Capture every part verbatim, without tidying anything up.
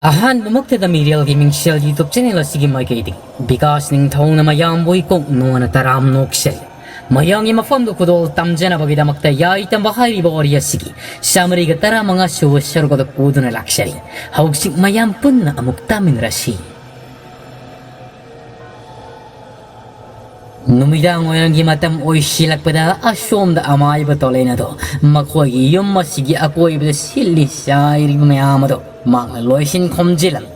ꯑꯍꯥꯟꯕꯃꯛꯇꯗ ꯃꯤꯔꯦꯜꯒꯤ ꯃꯤꯡꯁꯦꯜ YouTube channel ꯑꯁꯤꯒꯤ ꯃꯥꯏꯀꯩꯗꯒꯤ ꯕꯤꯀꯥꯁ ꯅꯤꯡꯊꯧꯅ ꯃꯌꯥꯝꯕꯨ ꯏꯀꯣꯛ ꯅꯣꯟꯅ ꯇꯔꯥꯝ ꯅꯣꯛꯆꯔꯤ꯫ ꯃꯌꯥꯝꯒꯤ ꯃꯐꯝꯗ ꯈꯨꯗꯣꯜ ꯇꯝꯖꯅꯕꯒꯤꯗꯃꯛꯇ ꯌꯥꯏ ꯇꯝꯕ ꯍꯥꯏꯔꯤꯕ ꯋꯥꯔꯤ ꯑꯁꯤꯒꯤ ꯆꯥꯃꯔꯤꯒ ꯇꯔꯥꯃꯉꯥ ꯁꯨꯕ ꯁꯔꯨꯛ ꯑꯗꯨ ꯄꯨꯗꯨꯅ ꯂꯥꯛꯆꯔꯤ꯫ ꯍꯧꯖꯤꯛ ꯃꯌꯥꯝ ꯄꯨꯟꯅ ꯑꯃꯨꯛ ꯇꯥꯃꯤꯟꯅꯔꯁꯤ꯫ ꯅꯨꯃꯤꯗꯥꯡ ꯋꯥꯏꯔꯝꯒꯤ ꯃꯇꯝ ꯑꯣꯏꯁꯤꯜꯂꯛꯄꯗ ꯑꯁꯣꯝꯗ ꯑꯃꯥꯏꯕ ꯇꯣꯂꯦꯟ ꯑꯗꯣ ꯃꯈꯣꯏꯒꯤ ꯌꯨꯝ ꯑꯁꯤꯒꯤ ꯑꯀꯣꯏꯕꯗ ꯁꯤꯠꯂꯤ ꯆꯥꯏꯔꯤꯕ ꯃꯌꯥꯝ ꯑꯗꯣ ꯃꯍꯥꯛꯅ ꯂꯣꯏꯁꯤꯟ ꯈꯣꯝꯖꯤꯜꯂꯝꯃꯤ꯫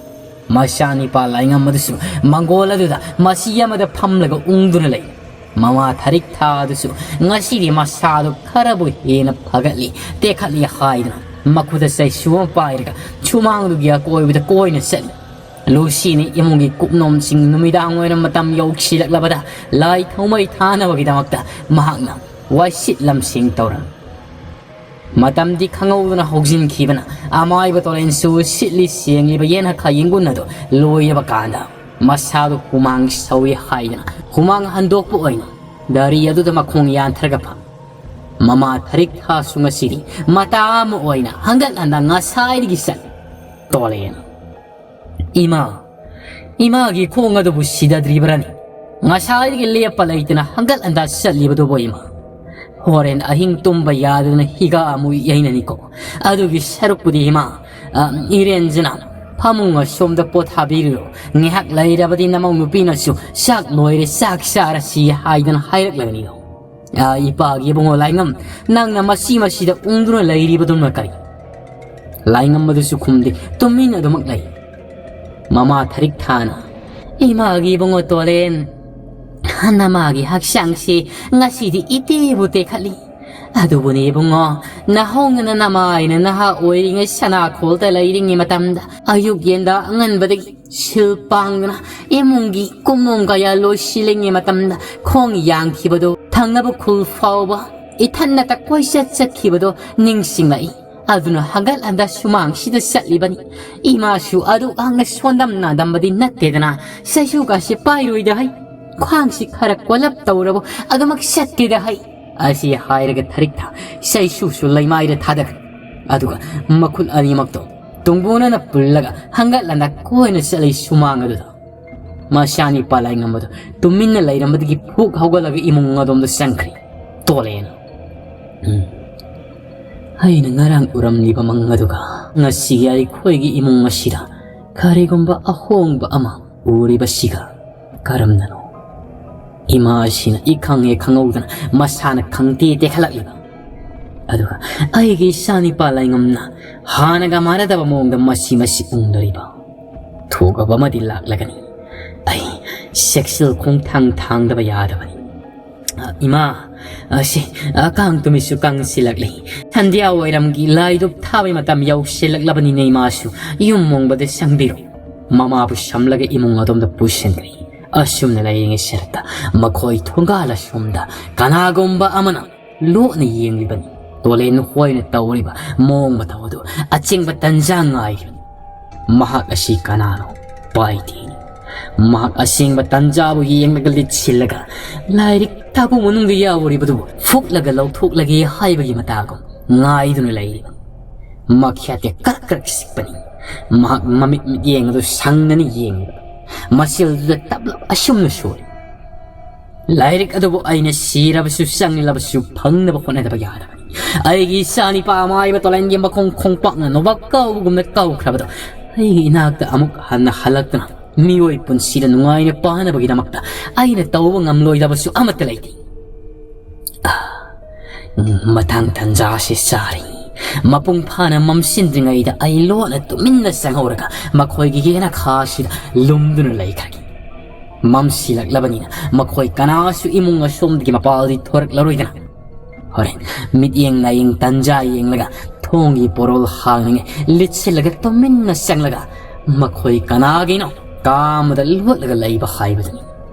ꯃꯆꯥꯅꯤꯄꯥ ꯂꯥꯏꯉꯝ ꯑꯗꯨꯁꯨ ꯃꯪꯒꯣꯜ ꯑꯗꯨꯗ ꯃꯆꯤ ꯑꯃꯗ ꯐꯝꯂꯒ ꯎꯪꯗꯨꯅ ꯂꯩ꯫ ꯃꯃꯥ ꯊꯔꯤꯛ ꯊꯥ ꯑꯗꯨꯁꯨ ꯉꯁꯤꯗꯤ ꯃꯁꯥꯗꯨ ꯈꯔꯕꯨ ꯍꯦꯟꯅ ꯐꯒꯠꯂꯤ, ꯇꯦꯛꯈꯠꯂꯤ ꯍꯥꯏꯗꯨꯅ ꯃꯈꯨꯠꯇ ꯆꯩꯁꯨ ꯑꯃ ꯄꯥꯏꯔꯒ ꯁꯨꯃꯥꯡꯗꯨꯒꯤ ꯑꯀꯣꯏꯕꯗ ꯀꯣꯏꯅ ꯆꯠꯂꯤ꯫ ꯂꯨꯁꯤꯅ ꯏꯃꯨꯡꯒꯤ ꯀꯨꯞꯅꯣꯝꯁꯤꯡ ꯅꯨꯃꯤꯗꯥꯡ ꯋꯥꯏꯔꯝ ꯃꯇꯝ ꯌꯧꯁꯤꯜꯂꯛꯂꯕꯗ ꯂꯥꯏ ꯊꯥꯎꯃꯩ ꯊꯥꯅꯕꯒꯤꯗꯃꯛꯇ ꯃꯍꯥꯛꯅ ꯋꯥꯏꯁꯤꯠ ꯂꯝꯁꯤꯡ ꯇꯧꯔꯝꯃꯤ꯫ ꯃꯇꯝꯗꯤ ꯈꯪꯍꯧꯗꯅ ꯍꯧꯖꯤꯟꯈꯤꯕꯅ ꯑꯃꯥꯏꯕ ꯇꯣꯔꯦꯟꯁꯨ ꯁꯤꯠꯂꯤ ꯁꯦꯡꯂꯤꯕ ꯌꯦꯟ ꯍꯛꯈꯥ ꯌꯦꯡꯒꯨꯟ ꯑꯗꯨ ꯂꯣꯏꯔꯕ ꯀꯥꯟꯗ ꯃꯁꯥꯗꯨ ꯍꯨꯃꯥꯡ ꯁꯧꯏ ꯍꯥꯏꯗꯅ ꯍꯨꯃꯥꯡ ꯍꯟꯗꯣꯛꯄ ꯑꯣꯏꯅ ꯗꯥꯔꯤ ꯑꯗꯨꯗ ꯃꯈꯣꯡ ꯌꯥꯟꯊꯔꯒ ꯐꯝꯃꯤ꯫ ꯃꯃꯥ ꯊꯔꯤꯛ ꯊꯥꯁꯨ ꯉꯁꯤꯗꯤ ꯃꯇꯥ ꯑꯃ ꯑꯣꯏꯅ ꯍꯪꯒꯠ ꯍꯟꯗ ꯉꯁꯥꯏꯗꯒꯤ ꯆꯠꯂꯤ꯫ ꯇꯣꯂꯦꯟ, "ꯏꯃꯥ, ꯏꯃꯥꯒꯤ ꯈꯣꯡ ꯑꯗꯨꯕꯨ ꯁꯤꯗꯗ꯭ꯔꯤꯕ꯭ꯔꯅꯤ? ꯉꯁꯥꯏꯗꯒꯤ ꯂꯦꯞꯄ ꯂꯩꯇꯅ ꯍꯪꯒꯠ ꯍꯟꯗ ꯆꯠꯂꯤꯕꯗꯨꯕꯨ ꯏꯃꯥ? ꯍꯣꯔꯦꯟ ꯑꯍꯤꯡ ꯇꯨꯝꯕ ꯌꯥꯗꯗꯅ ꯍꯤꯒꯥ ꯑꯃꯨꯛ ꯌꯩꯅꯅꯤꯀꯣ꯫ ꯑꯗꯨꯒꯤ ꯁꯔꯨꯛꯄꯨꯗꯤ ꯏꯃꯥ, ꯑ, ꯏꯔꯦꯟꯖꯅ ꯐꯃꯨꯡ ꯑꯁꯣꯝꯗ ꯄꯣꯊꯥꯕꯤꯔꯨꯔꯣ꯫ ꯉꯥꯏꯍꯥꯛ ꯂꯩꯔꯕꯗꯤ ꯅꯃꯧ ꯅꯨꯄꯤꯅꯁꯨ 'ꯆꯥꯛ ꯂꯣꯏꯔꯦ, ꯆꯥꯛ ꯆꯥꯔꯁꯤ' ꯍꯥꯏꯗꯅ ꯍꯥꯏꯔꯛꯂꯒꯅꯤꯗꯣ꯫ ꯑ, ꯏꯄꯥꯒꯤ ꯏꯕꯨꯡꯉꯣ ꯂꯥꯏꯉꯝ, ꯅꯪꯅ ꯃꯁꯤ ꯃꯁꯤꯗ ꯎꯪꯗꯨꯅ ꯂꯩꯔꯤꯕꯗꯨꯅ ꯀꯔꯤ?" ꯂꯥꯏꯉꯝ ꯑꯗꯨꯁꯨ ꯈꯨꯝꯗꯦ, ꯇꯨꯃꯤꯟ ꯑꯗꯨꯃꯛ ꯂꯩ꯫ ꯃꯃꯥ ꯊꯔꯤꯛ ꯊꯥꯅ, "ꯏꯃꯥꯒꯤ ꯏꯕꯨꯡꯉꯣ ꯇꯣꯂꯦꯟ, ꯅꯃꯥꯒꯤ ꯍꯛꯆꯥꯡꯁꯤ ꯉꯁꯤꯗꯤ ꯏꯇꯦꯕꯨ ꯇꯦꯛꯈꯠꯂꯤ꯫ ꯑꯗꯨꯕꯨꯅꯦ ꯏꯕꯨꯡꯉꯣ, ꯅꯍꯧꯅꯅ ꯅꯃꯥꯏꯅ ꯅꯍꯥ ꯑꯣꯏꯔꯤꯉꯩ ꯁꯅꯥ ꯈꯣꯜꯗ ꯂꯩꯔꯤꯉꯩ ꯃꯇꯝꯗ ꯑꯌꯨꯛ ꯌꯦꯟꯗ ꯑꯉꯟꯕꯗꯒꯤ ꯁꯤꯜ ꯄꯥꯡꯗꯨꯅ ꯏꯃꯨꯡꯒꯤ ꯀꯨꯝꯅꯣꯝ ꯀꯌꯥ ꯂꯣꯏꯁꯤꯜꯂꯤꯉꯩ ꯃꯇꯝꯗ ꯈꯣꯡ ꯌꯥꯡꯈꯤꯕꯗꯨ ꯊꯪꯅꯕ ꯈꯨꯜ ꯐꯥꯎꯕ ꯏꯊꯟꯅꯇ ꯀꯣꯏꯆꯠ ꯆꯠꯈꯤꯕꯗꯣ ꯅꯤꯡꯁꯤꯡꯂꯛꯏ꯫ ꯑꯗꯨꯅ ꯍꯪꯒꯠ ꯍꯟꯗ ꯁꯨꯃꯥꯡꯁꯤꯗ ꯆꯠꯂꯤꯕꯅꯤ꯫ ꯏꯃꯥꯁꯨ ꯑꯗꯨ ꯉꯥꯡꯅ ꯁꯣꯟꯗꯝ ꯅꯥꯗꯝꯕꯗꯤ ꯅꯠꯇꯦꯗꯅ, ꯆꯩꯁꯨꯒꯁꯤ ꯄꯥꯏꯔꯣꯏꯗ ꯍꯩ, ꯈ꯭ꯋꯥꯡꯁꯤ ꯈꯔ ꯀꯣꯜꯂꯞ ꯇꯧꯔꯕ ꯑꯗꯨꯃꯛ ꯆꯠꯇꯦꯗ ꯍꯩ" ꯑꯁꯤ ꯍꯥꯏꯔꯒ ꯊꯔꯤꯛ ꯊꯥ ꯆꯩꯁꯨꯁꯨ ꯂꯩꯃꯥꯏꯗ ꯊꯥꯗꯈ꯭ꯔꯦ꯫ ꯑꯗꯨꯒ ꯃꯈꯨꯠ ꯑꯅꯤꯃꯛꯇꯣ ꯇꯨꯡꯕꯨꯅꯅ ꯄꯨꯜꯂꯒ ꯍꯪꯒꯠ ꯍꯟꯗ ꯀꯣꯏꯅ ꯆꯠꯂꯤ ꯁꯨꯃꯥꯡ ꯑꯗꯨꯗ꯫ ꯃꯆꯥꯅꯤꯄꯥ ꯂꯥꯏꯉꯝꯕꯗꯨ ꯇꯨꯃꯤꯟꯅ ꯂꯩꯔꯝꯕꯗꯒꯤ ꯐꯨꯛ ꯍꯧꯒꯠꯂꯒ ꯏꯃꯨꯡ ꯑꯗꯣꯝꯗ ꯆꯪꯈ꯭ꯔꯤ꯫ ꯇꯣꯂꯦꯅ, "ꯎꯝ, ꯑꯩꯅ ꯉꯔꯥꯡ ꯎꯔꯝꯂꯤꯕ ꯃꯪ ꯑꯗꯨꯒ ꯉꯁꯤꯒꯤ ꯑꯩꯈꯣꯏꯒꯤ ꯏꯃꯨꯡ ꯑꯁꯤꯗ ꯀꯔꯤꯒꯨꯝꯕ ꯑꯍꯣꯡꯕ ꯑꯃ ꯎꯔꯤꯕꯁꯤꯒ ꯀꯔꯝꯅꯅꯣ?" ꯏꯃꯥ ꯑꯁꯤꯅ ꯏꯈꯪ ꯍꯦꯛ ꯈꯪꯍꯧꯗꯅ ꯃꯁꯥꯅ ꯈꯪꯇꯦ ꯇꯦꯈꯠꯂꯛꯂꯤꯕ꯫ ꯑꯗꯨꯒ ꯑꯩꯒꯤ ꯏꯆꯥꯅꯤꯄꯥ ꯂꯥꯏꯉꯝꯅ ꯍꯥꯟꯅꯒ ꯃꯥꯟꯅꯗꯕ ꯃꯑꯣꯡꯗ ꯃꯁꯤ ꯃꯁꯤ ꯎꯪꯂꯔꯤꯕ꯫ ꯊꯣꯛꯑꯕ ꯑꯃꯗꯤ ꯂꯥꯛꯂꯒꯅꯤ꯫ ꯑꯩ ꯆꯦꯛꯁꯤꯜ ꯈꯣꯡꯊꯥꯡ ꯊꯥꯡꯗꯕ ꯌꯥꯗꯕꯅꯤ꯫ "ꯑ, ꯏꯃꯥ, ꯑ, ꯁꯤ, ꯑ, ꯀꯥꯡ ꯇꯨꯃꯤꯠꯁꯨ ꯀꯪꯁꯤꯜꯂꯛꯂꯤ꯫ ꯁꯟꯙ꯭ꯌꯥ ꯋꯥꯏꯔꯝꯒꯤ ꯂꯥꯏꯗꯨꯛ ꯊꯥꯕꯒꯤ ꯃꯇꯝ ꯌꯧꯁꯤꯜꯂꯛꯂꯕꯅꯤꯅ ꯏꯃꯥꯁꯨ ꯌꯨꯝ ꯃꯣꯡꯕꯗ ꯆꯪꯕꯤꯔꯣ꯫" ꯃꯃꯥꯕꯨ ꯁꯝꯂꯒ ꯏꯃꯨꯡ ꯑꯗꯣꯝꯗ ꯄꯨꯁꯤꯟꯈ꯭ꯔꯦ꯫ ꯑꯁꯨꯝꯅ ꯂꯩꯔꯤꯉꯩ ꯁꯔꯛꯇ ꯃꯈꯣꯏ ꯊꯣꯡꯒꯥꯜ ꯑꯁꯣꯝꯗ ꯀꯅꯥꯒꯨꯝꯕ ꯑꯃꯅ ꯂꯣꯠꯅ ꯌꯦꯡꯂꯤꯕꯅꯤ꯫ ꯇꯣꯂꯦꯟ ꯍꯣꯏꯅ ꯇꯧꯔꯤꯕ ꯃꯑꯣꯡ ꯃꯇꯧ ꯑꯗꯨ ꯑꯆꯤꯡꯕ ꯇꯟꯖꯥ ꯉꯥꯏꯔꯤꯕꯅꯤ꯫ ꯃꯍꯥꯛ ꯑꯁꯤ ꯀꯅꯥꯅꯣ? ꯄꯥꯏꯗꯦ꯫ ꯃꯍꯥꯛ ꯑꯁꯦꯡꯕ ꯇꯟꯖꯥꯕꯨ ꯌꯦꯡꯂꯒ ꯂꯤꯠꯁꯤꯜꯂꯒ ꯂꯥꯏꯔꯤꯛ ꯇꯥꯕꯨ ꯃꯅꯨꯡꯗ ꯌꯥꯎꯔꯤꯕꯗꯨꯕꯨ ꯐꯨꯛꯂꯒ ꯂꯧꯊꯣꯛꯂꯒꯦ ꯍꯥꯏꯕꯒꯤ ꯃꯇꯥꯒꯨꯝ ꯉꯥꯏꯗꯨꯅ ꯂꯩꯔꯤꯕꯅꯤ꯫ ꯃꯈ꯭ꯌꯥꯠꯀ ꯀ꯭ꯔꯛ ꯀ꯭ꯔꯛ ꯆꯤꯛꯄꯅꯤ꯫ ꯃꯍꯥꯛ ꯃꯃꯤꯠ ꯃꯤꯠꯌꯦꯡ ꯑꯗꯨ ꯁꯪꯅꯅ ꯌꯦꯡꯂꯤꯕ꯫ ꯃꯁꯤꯜꯗꯨꯗ ꯇꯞꯂꯞ ꯑꯁꯨꯝꯅ ꯁꯣꯔꯤ꯫ "ꯂꯥꯏꯔꯤꯛ ꯑꯗꯨꯕꯨ ꯑꯩꯅ ꯁꯤꯔꯕꯁꯨ ꯆꯪꯂꯕꯁꯨ ꯐꯪꯅꯕ ꯍꯣꯠꯅꯗꯕ ꯌꯥꯗꯕꯅꯤ꯫ ꯑꯩꯒꯤ ꯏꯆꯥ ꯅꯤꯄꯥ ꯑꯃꯥꯏꯕ ꯇꯣꯂꯥꯏꯟꯒꯤ ꯃꯈꯣꯡ ꯈꯣꯡꯄꯥꯛꯅ ꯅꯣꯕꯥꯞ ꯀꯥꯎꯕꯒꯨꯝꯅ ꯀꯥꯎꯈ꯭ꯔꯕꯗꯣ ꯑꯩꯒꯤ ꯏꯅꯥꯛꯇ ꯑꯃꯨꯛ ꯍꯟꯅ ꯍꯜꯂꯛꯇꯨꯅ ꯃꯤꯑꯣꯏ ꯄꯨꯟꯁꯤꯗ ꯅꯨꯡꯉꯥꯏꯅ ꯄꯥꯟꯅꯕꯒꯤꯗꯃꯛꯇ ꯑꯩꯅ ꯇꯧꯕ ꯉꯝꯂꯣꯏꯗꯕꯁꯨ ꯑꯃꯠꯇ ꯂꯩꯇꯦ꯫" ꯑꯥ, ꯃꯇꯥꯡ ꯇꯟꯖꯥ ꯑꯁꯤ ꯆꯥꯔꯤ꯫ ꯃꯄꯨꯡ ꯐꯥꯅ ꯃꯝꯁꯤꯟꯗ꯭ꯔꯤꯉꯩꯗ ꯑꯩ ꯂꯣꯟꯅ ꯇꯨꯃꯤꯟꯅ ꯆꯪꯍꯧꯔꯒ ꯃꯈꯣꯏꯒꯤ ꯌꯦꯅꯈꯥꯁꯤꯗ ꯂꯨꯝꯗꯨꯅ ꯂꯩꯈ꯭ꯔꯒꯦ꯫ ꯃꯝꯁꯤꯜꯂꯛꯂꯕꯅꯤꯅ ꯃꯈꯣꯏ ꯀꯅꯥꯁꯨ ꯏꯃꯨꯡ ꯑꯁꯣꯝꯗꯒꯤ ꯃꯄꯥꯜꯗꯤ ꯊꯣꯔꯛꯂꯔꯣꯏꯗꯅ꯫ ꯍꯣꯔꯦꯟ ꯃꯤꯠꯌꯦꯡ ꯅꯥꯌꯦꯡ ꯇꯟꯖꯥ ꯌꯦꯡꯂꯒ ꯊꯣꯡꯒꯤ ꯄꯣꯔꯣꯜ ꯍꯥꯡꯅꯤꯡꯉꯦ ꯂꯤꯠꯁꯤꯜꯂꯒ ꯇꯨꯃꯤꯟꯅ ꯆꯪꯂꯒ ꯃꯈꯣꯏ ꯀꯅꯥꯒꯤꯅꯣ ꯀꯥ ꯑꯃꯗ ꯂꯣꯠꯂꯒ ꯂꯩꯕ ꯍꯥꯏꯕꯗꯨꯅꯤ꯫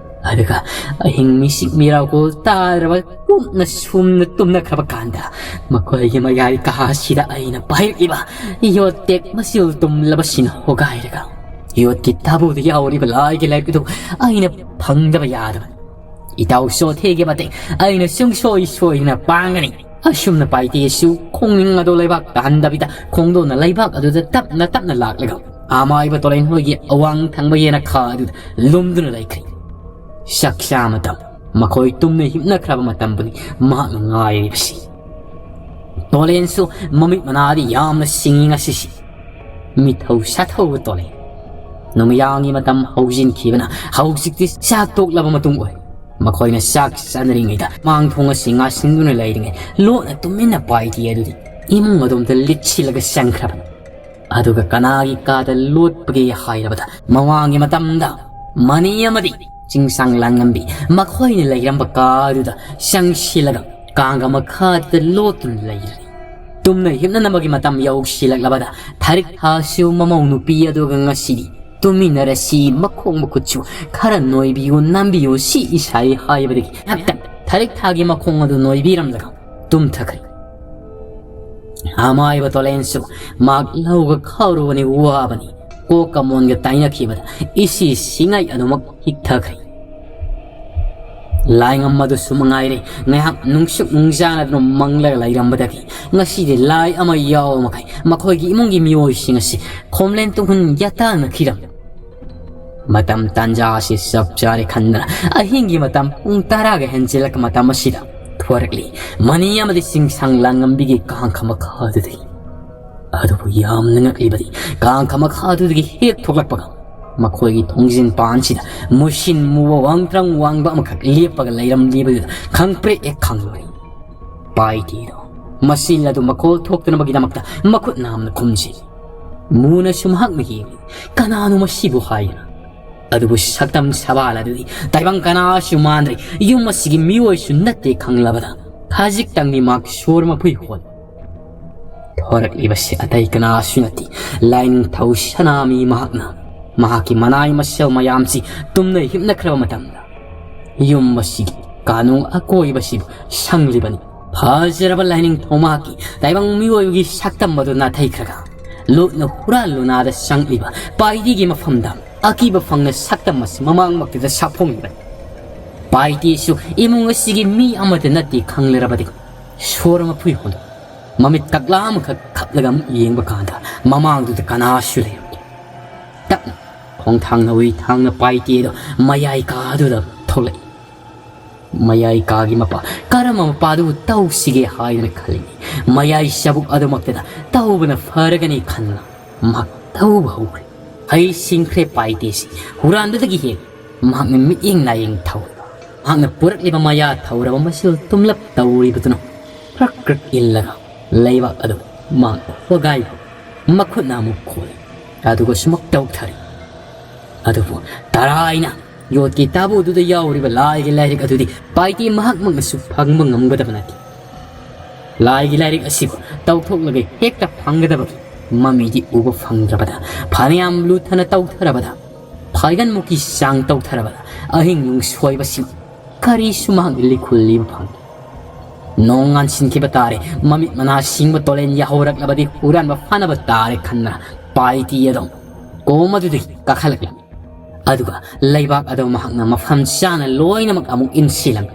ꯑꯗꯨꯒ ꯑꯍꯤꯡ ꯃꯤꯁꯤꯛ ꯃꯤꯔꯥꯎꯀꯣꯜ ꯇꯥꯗ꯭ꯔꯕ ꯀꯨꯞꯅ ꯁꯨꯝꯅ ꯇꯨꯝꯅꯈ꯭ꯔꯕ ꯀꯥꯟꯗ ꯃꯈꯣꯏꯒꯤ ꯃꯌꯥꯏ ꯀꯥꯁꯤꯗ ꯑꯩꯅ ꯄꯥꯏꯔꯛꯂꯤꯕ ꯌꯣꯠ ꯇꯦꯛ ꯃꯆꯤꯜ ꯇꯨꯝꯂꯕꯁꯤꯅ ꯍꯣꯒꯥꯏꯔꯒ ꯌꯣꯠꯀꯤ ꯇꯥꯕꯨꯗ ꯌꯥꯎꯔꯤꯕ ꯂꯥꯏꯒꯤ ꯂꯥꯏꯔꯤꯛ ꯑꯗꯨ ꯑꯩꯅ ꯐꯪꯗꯕ ꯌꯥꯗꯕ꯫ ꯏꯇꯥꯎ ꯆꯣꯊꯦꯒꯤ ꯃꯇꯦꯡ ꯑꯩꯅ ꯁꯨꯡꯁꯣꯏ ꯁꯣꯏꯗꯅ ꯄꯥꯡꯒꯅꯤ꯫ ꯑꯁꯨꯝꯅ ꯄꯥꯏꯇꯦꯁꯨ ꯈꯣꯡꯅꯤꯡ ꯑꯗꯨ ꯂꯩꯕꯥꯛ ꯇꯥꯍꯟꯗꯕꯤꯗ ꯈꯣꯡꯗꯣꯟꯅ ꯂꯩꯕꯥꯛ ꯑꯗꯨꯗ ꯇꯞꯅ ꯇꯞꯅ ꯂꯥꯛꯂꯒ ꯑꯃꯥꯏꯕ ꯇꯣꯂꯦꯟ ꯍꯣꯏꯒꯤ ꯑꯋꯥꯡ ꯊꯪꯕ ꯌꯦꯅꯈꯥ ꯑꯗꯨꯗ ꯂꯨꯝꯗꯨꯅ ꯂꯩꯈ꯭ꯔꯦ꯫ ꯆꯥꯛꯆꯥ ꯃꯇꯝ, ꯃꯈꯣꯏ ꯇꯨꯝꯅ ꯍꯤꯞꯅꯈ꯭ꯔꯕ ꯃꯇꯝꯕꯨꯅꯤ ꯃꯍꯥꯛꯅ ꯉꯥꯏꯔꯤꯕꯁꯤ꯫ ꯇꯣꯂꯦꯟꯁꯨ ꯃꯃꯤꯠ ꯃꯅꯥꯗꯤ ꯌꯥꯝꯅ ꯁꯤꯡꯉꯤ ꯉꯁꯤꯁꯤ꯫ ꯃꯤꯊꯧ ꯁꯥꯊꯧꯕ ꯇꯣꯂꯦꯟ꯫ ꯅꯨꯃꯤꯗꯥꯡꯒꯤ ꯃꯇꯝ ꯍꯧꯖꯤꯟꯈꯤꯕꯅ ꯍꯧꯖꯤꯛꯇꯤ ꯆꯥꯛ ꯇꯣꯛꯂꯕ ꯃꯇꯨꯡ ꯑꯣꯏ꯫ ꯃꯈꯣꯏꯅ ꯆꯥꯛ ꯆꯥꯅꯔꯤꯉꯩꯗ ꯃꯥꯡ ꯊꯣꯡ ꯑꯁꯤ ꯉꯥꯁꯤꯟꯗꯨꯅ ꯂꯩꯔꯤꯉꯩ ꯂꯣꯠꯅ ꯇꯨꯃꯤꯟꯅ ꯄꯥꯏꯇꯦ ꯑꯗꯨꯗꯤ ꯏꯃꯨꯡ ꯑꯗꯣꯝꯗ ꯂꯤꯠꯁꯤꯜꯂꯒ ꯆꯪꯈ꯭ꯔꯕꯅꯤ꯫ ꯑꯗꯨꯒ ꯀꯅꯥꯒꯤ ꯀꯥꯗ ꯂꯣꯠꯄꯒꯦ ꯍꯥꯏꯔꯕꯗ ꯃꯃꯥꯡꯒꯤ ꯃꯇꯝꯗ ꯃꯅꯤ ꯑꯃꯗꯤ ꯆꯤꯡꯁꯥꯡ ꯂꯥꯡꯉꯝꯕꯤ ꯃꯈꯣꯏꯅ ꯂꯩꯔꯝꯕ ꯀꯥ ꯑꯗꯨꯗ ꯆꯪꯁꯤꯜꯂꯒ ꯀꯥꯡꯒ ꯃꯈꯥꯗ ꯂꯣꯠꯇꯨꯅ ꯂꯩꯔꯤ꯫ ꯇꯨꯝꯅ ꯍꯤꯞꯅꯅꯕꯒꯤ ꯃꯇꯝ ꯌꯧꯁꯤꯜꯂꯛꯂꯕꯗ ꯊꯔꯤꯛ ꯊꯥꯁꯨ ꯃꯃꯧ ꯅꯨꯄꯤ ꯑꯗꯨꯒ ꯉꯁꯤꯗꯤ ꯇꯨꯃꯤꯟꯅꯔꯁꯤ, ꯃꯈꯣꯡ ꯃꯈꯨꯠꯁꯨ ꯈꯔ ꯅꯣꯏꯕꯤꯌꯨ, ꯅꯥꯟꯕꯤꯌꯨ, ꯁꯤ ꯏꯁꯥꯏ ꯍꯥꯏꯕꯗꯒꯤ ꯉꯥꯛꯇꯪ ꯊꯔꯤꯛ ꯊꯥꯒꯤ ꯃꯈꯣꯡ ꯑꯗꯨ ꯅꯣꯏꯕꯤꯔꯝꯂꯒ ꯇꯨꯝꯊꯈ꯭ꯔꯦ꯫ ꯑꯃꯥꯏꯕ ꯇꯣꯂꯦꯟꯁꯨ ꯃꯍꯥꯛ ꯂꯧꯒ ꯈꯥꯎꯔꯨꯕꯅꯤ ꯋꯥꯕꯅꯤ꯫ ꯀꯣꯛꯀ ꯃꯣꯟꯒ ꯇꯥꯏꯅꯈꯤꯕꯗ ꯏꯁꯤ ꯁꯤꯡꯉꯩ ꯑꯗꯨꯃꯛ ꯍꯤꯛꯊꯈ꯭ꯔꯦ꯫ ꯂꯥꯏꯉꯝ ꯑꯗꯨꯁꯨ ꯃꯉꯥꯏꯔꯦ, ꯉꯥꯏꯍꯥꯛ ꯅꯨꯡꯁꯨꯛ ꯅꯨꯡꯖꯥꯅꯗꯨꯅ ꯃꯪꯂꯒ ꯂꯩꯔꯝꯕꯗꯒꯤ ꯉꯁꯤꯗꯤ ꯂꯥꯏ ꯑꯃ ꯌꯥꯎꯕ ꯃꯈꯩ ꯃꯈꯣꯏꯒꯤ ꯏꯃꯨꯡꯒꯤ ꯃꯤꯑꯣꯏꯁꯤꯡ ꯑꯁꯤ ꯈꯣꯝꯂꯦꯟ ꯇꯨꯡꯍꯟ ꯌꯥꯇꯥꯅꯈꯤꯔꯝꯃꯤ꯫ ꯃꯇꯝ ꯇꯥꯟꯖꯥ ꯑꯁꯤ ꯆꯞ ꯆꯥꯔꯦ ꯈꯟꯗꯅ ꯑꯍꯤꯡꯒꯤ ꯃꯇꯝ ꯄꯨꯡ ꯇꯔꯥꯒ ꯍꯦꯟꯖꯤꯜꯂꯛꯄ ꯃꯇꯝ ꯑꯁꯤꯗ ꯊꯣꯔꯛꯂꯤ꯫ ꯃꯅꯤ ꯑꯃꯗꯤ ꯆꯤꯡꯁꯥꯡ ꯂꯥꯡꯉꯝꯕꯤꯒꯤ ꯀꯥꯡꯈ ꯃꯈꯥ ꯑꯗꯨꯗꯒꯤ꯫ ꯑꯗꯨꯕꯨ ꯌꯥꯝꯅ ꯉꯛꯂꯤꯕꯗꯤ ꯀꯥꯡꯈ ꯃꯈꯥ ꯑꯗꯨꯗꯒꯤ ꯍꯦꯛ ꯊꯣꯛꯂꯛꯄꯒ ꯃꯈꯣꯏꯒꯤ ꯊꯣꯡꯖꯤꯟ ꯄꯥꯟꯁꯤꯗ ꯃꯨꯁꯤꯟ ꯃꯨꯕ ꯋꯥꯡꯇ꯭ꯔꯪ ꯋꯥꯡꯕ ꯑꯃꯈꯛ ꯂꯦꯞꯄꯒ ꯂꯩꯔꯝꯂꯤꯕꯗꯨꯗ ꯈꯪꯄ꯭ꯔꯦꯛ ꯍꯦꯛ ꯈꯪꯂꯨꯔꯦ꯫ ꯄꯥꯏꯇꯦꯗꯣ ꯃꯆꯤꯜ ꯑꯗꯨ ꯃꯈꯣꯜ ꯊꯣꯛꯇꯅꯕꯒꯤꯗꯃꯛꯇ ꯃꯈꯨꯠ ꯅꯥꯝꯅ ꯈꯨꯝꯖꯤꯜꯂꯤ꯫ ꯃꯨꯅꯁꯨ ꯃꯍꯥꯛꯅ ꯌꯦꯡꯂꯤ꯫ ꯀꯅꯥꯅꯣ ꯃꯁꯤꯕꯨ ꯍꯥꯏꯗꯅ? ꯑꯗꯨꯕꯨ ꯁꯛꯇꯝ ꯁꯕꯥꯜ ꯑꯗꯨꯗꯤ ꯇꯥꯏꯕꯪ ꯀꯅꯥꯁꯨ ꯃꯥꯟꯗ꯭ꯔꯤ꯫ ꯌꯨꯝ ꯑꯁꯤꯒꯤ ꯃꯤꯑꯣꯏꯁꯨ ꯅꯠꯇꯦ ꯈꯪꯂꯕꯗ ꯈꯖꯤꯛꯇꯪꯗꯤ ꯃꯍꯥꯛ ꯁꯣꯔ ꯃꯐꯨꯏ ꯍꯣꯜꯂꯤ꯫ ꯊꯣꯔꯛꯂꯤꯕꯁꯤ ꯑꯇꯩ ꯀꯅꯥꯁꯨ ꯅꯠꯇꯦ, ꯂꯥꯏꯅꯤꯡꯊꯧ ꯁꯅꯥꯃꯤ ꯃꯍꯥꯛꯅ꯫ ꯃꯍꯥꯛꯀꯤ ꯃꯅꯥꯏ ꯃꯁꯦꯜ ꯃꯌꯥꯝꯁꯤ ꯇꯨꯝꯅ ꯍꯤꯞꯅꯈ꯭ꯔꯕ ꯃꯇꯝꯗ ꯌꯨꯝ ꯑꯁꯤꯒꯤ ꯀꯥꯅꯨꯡ ꯑꯀꯣꯏꯕꯁꯤꯕꯨ ꯁꯪꯂꯤꯕꯅꯤ꯫ ꯐꯖꯔꯕ ꯂꯥꯏꯅꯤꯡꯊꯧ ꯃꯍꯥꯛꯀꯤ ꯇꯥꯏꯕꯪ ꯃꯤꯑꯣꯏꯕꯒꯤ ꯁꯛꯇꯝ ꯑꯗꯨ ꯅꯥꯊꯩꯈ꯭ꯔꯒ ꯂꯨꯠꯅ ꯍꯨꯔꯥꯟ ꯂꯨꯅꯥꯗ ꯆꯪꯂꯤꯕ ꯄꯥꯏꯗꯤꯒꯤ ꯃꯐꯝꯗ ꯑꯀꯤꯕ ꯐꯪꯅ ꯁꯛꯇꯝ ꯑꯁꯤ ꯃꯃꯥꯡꯃꯛꯇꯗ ꯁꯥꯐꯣꯡꯂꯤꯕꯅꯤ꯫ ꯄꯥꯏꯇꯤꯁꯨ ꯏꯃꯨꯡ ꯑꯁꯤꯒꯤ ꯃꯤ ꯑꯃꯠꯇ ꯅꯠꯇꯦ ꯈꯪꯂꯔꯕꯗꯤ ꯁꯣꯔ ꯃꯐꯨ ꯍꯣꯟꯗꯣꯛ, ꯃꯃꯤꯠ ꯀꯛꯂꯥ ꯑꯃꯈꯛ ꯈꯞꯂꯒ ꯑꯃꯨꯛ ꯌꯦꯡꯕ ꯀꯥꯟꯗ ꯃꯃꯥꯡꯗꯨꯗ ꯀꯅꯥꯁꯨ ꯂꯩꯔꯝꯗꯦ꯫ ꯇꯞꯅ ꯈꯣꯡ ꯊꯥꯡꯅ ꯍꯨꯏ ꯊꯥꯡꯅ ꯄꯥꯏꯇꯦ ꯑꯗꯣ ꯃꯌꯥꯏ ꯀꯥꯗꯨꯗ ꯊꯣꯛꯂꯛꯏ꯫ ꯃꯌꯥꯏ ꯀꯥꯒꯤ ꯃꯄꯥ, ꯀꯔꯝꯕ ꯃꯄꯥꯗꯨꯕꯨ ꯇꯧꯁꯤꯒꯦ ꯍꯥꯏꯗꯅ ꯈꯜꯂꯤ꯫ ꯃꯌꯥꯏ ꯆꯕꯨꯛ ꯑꯗꯨꯃꯛꯇꯗ ꯇꯧꯕꯅ ꯐꯔꯒꯅꯤ ꯈꯟꯗꯨꯅ ꯃꯍꯥꯛ ꯇꯧꯕ ꯍꯧꯈ꯭ꯔꯦ꯫ ꯍꯩ ꯁꯤꯡꯈ꯭ꯔꯦ ꯄꯥꯏꯇꯦꯁꯤ ꯍꯨꯔꯥꯟꯕꯗꯒꯤ ꯍꯦꯟꯅ ꯃꯍꯥꯛꯅ ꯃꯤꯠꯌꯦꯡ ꯅꯥꯌꯦꯡ ꯊꯧꯔꯤꯕ, ꯃꯍꯥꯛꯅ ꯄꯨꯔꯛꯂꯤꯕ ꯃꯌꯥ ꯊꯧꯔꯕ ꯃꯁꯤꯜ ꯇꯨꯝꯂꯞ ꯇꯧꯔꯤꯕꯗꯨꯅ ꯀ꯭ꯔꯛ ꯀ꯭ꯔꯛ ꯏꯜꯂꯒ ꯂꯩꯕꯥꯛ ꯑꯗꯨ ꯃꯍꯥꯛ ꯍꯣꯒꯥꯏ ꯃꯈꯨꯠꯅ ꯑꯃꯨꯛ ꯈꯣꯜꯂꯤ꯫ ꯑꯗꯨꯒ ꯁꯨꯃꯛ ꯇꯧꯊꯔꯤ꯫ ꯑꯗꯨꯕꯨ ꯇꯔꯥꯏꯅ ꯌꯣꯠꯀꯤ ꯇꯥꯕꯨꯗꯨꯗ ꯌꯥꯎꯔꯤꯕ ꯂꯥꯏꯒꯤ ꯂꯥꯏꯔꯤꯛ ꯑꯗꯨꯗꯤ ꯄꯥꯏꯇꯦ ꯃꯍꯥꯛꯃꯛꯅꯁꯨ ꯐꯪꯕ ꯉꯝꯒꯗꯕ ꯅꯠꯇꯦ꯫ ꯂꯥꯏꯒꯤ ꯂꯥꯏꯔꯤꯛ ꯑꯁꯤꯕꯨ ꯇꯧꯊꯣꯛꯂꯒ ꯍꯦꯛꯇ ꯐꯪꯒꯗꯕꯒꯤ ꯃꯃꯤꯗꯤ ꯎꯕ ꯐꯪꯗ꯭ꯔꯕꯗ, ꯐꯅꯌꯥꯝ ꯂꯨꯊꯅ ꯇꯧꯊꯔꯕꯗ, ꯐꯥꯏꯒꯟꯃꯨꯛꯀꯤ ꯆꯥꯡ ꯇꯧꯊꯔꯕꯗ, ꯑꯍꯤꯡ ꯅꯨꯡꯁꯣꯏꯕꯁꯤꯃ ꯀꯔꯤꯁꯨ ꯃꯍꯥꯛ ꯂꯤꯈꯨꯜ ꯂꯤꯕ ꯐꯪꯗꯦ꯫ ꯅꯣꯡ ꯉꯥꯟꯁꯤꯟꯈꯤꯕ ꯇꯥꯔꯦ, ꯃꯃꯤꯠ ꯃꯅꯥ ꯁꯤꯡꯕ ꯇꯣꯂꯦꯟ ꯌꯥꯍꯧꯔꯛꯂꯕꯗꯤ ꯍꯨꯔꯥꯟꯕ ꯐꯥꯅꯕ ꯇꯥꯔꯦ ꯈꯟꯗꯅ ꯄꯥꯏꯇꯤ ꯑꯗꯨꯝ ꯀꯣꯝ ꯑꯗꯨꯗꯒꯤ ꯀꯥꯈꯠꯂꯛꯂꯝꯃꯤ꯫ ꯑꯗꯨꯒ ꯂꯩꯕꯥꯛ ꯑꯗꯨ ꯃꯍꯥꯛꯅ ꯃꯐꯝ ꯆꯥꯅ ꯂꯣꯏꯅꯃꯛ ꯑꯃꯨꯛ ꯏꯟꯁꯤꯜꯂꯝꯃꯤ꯫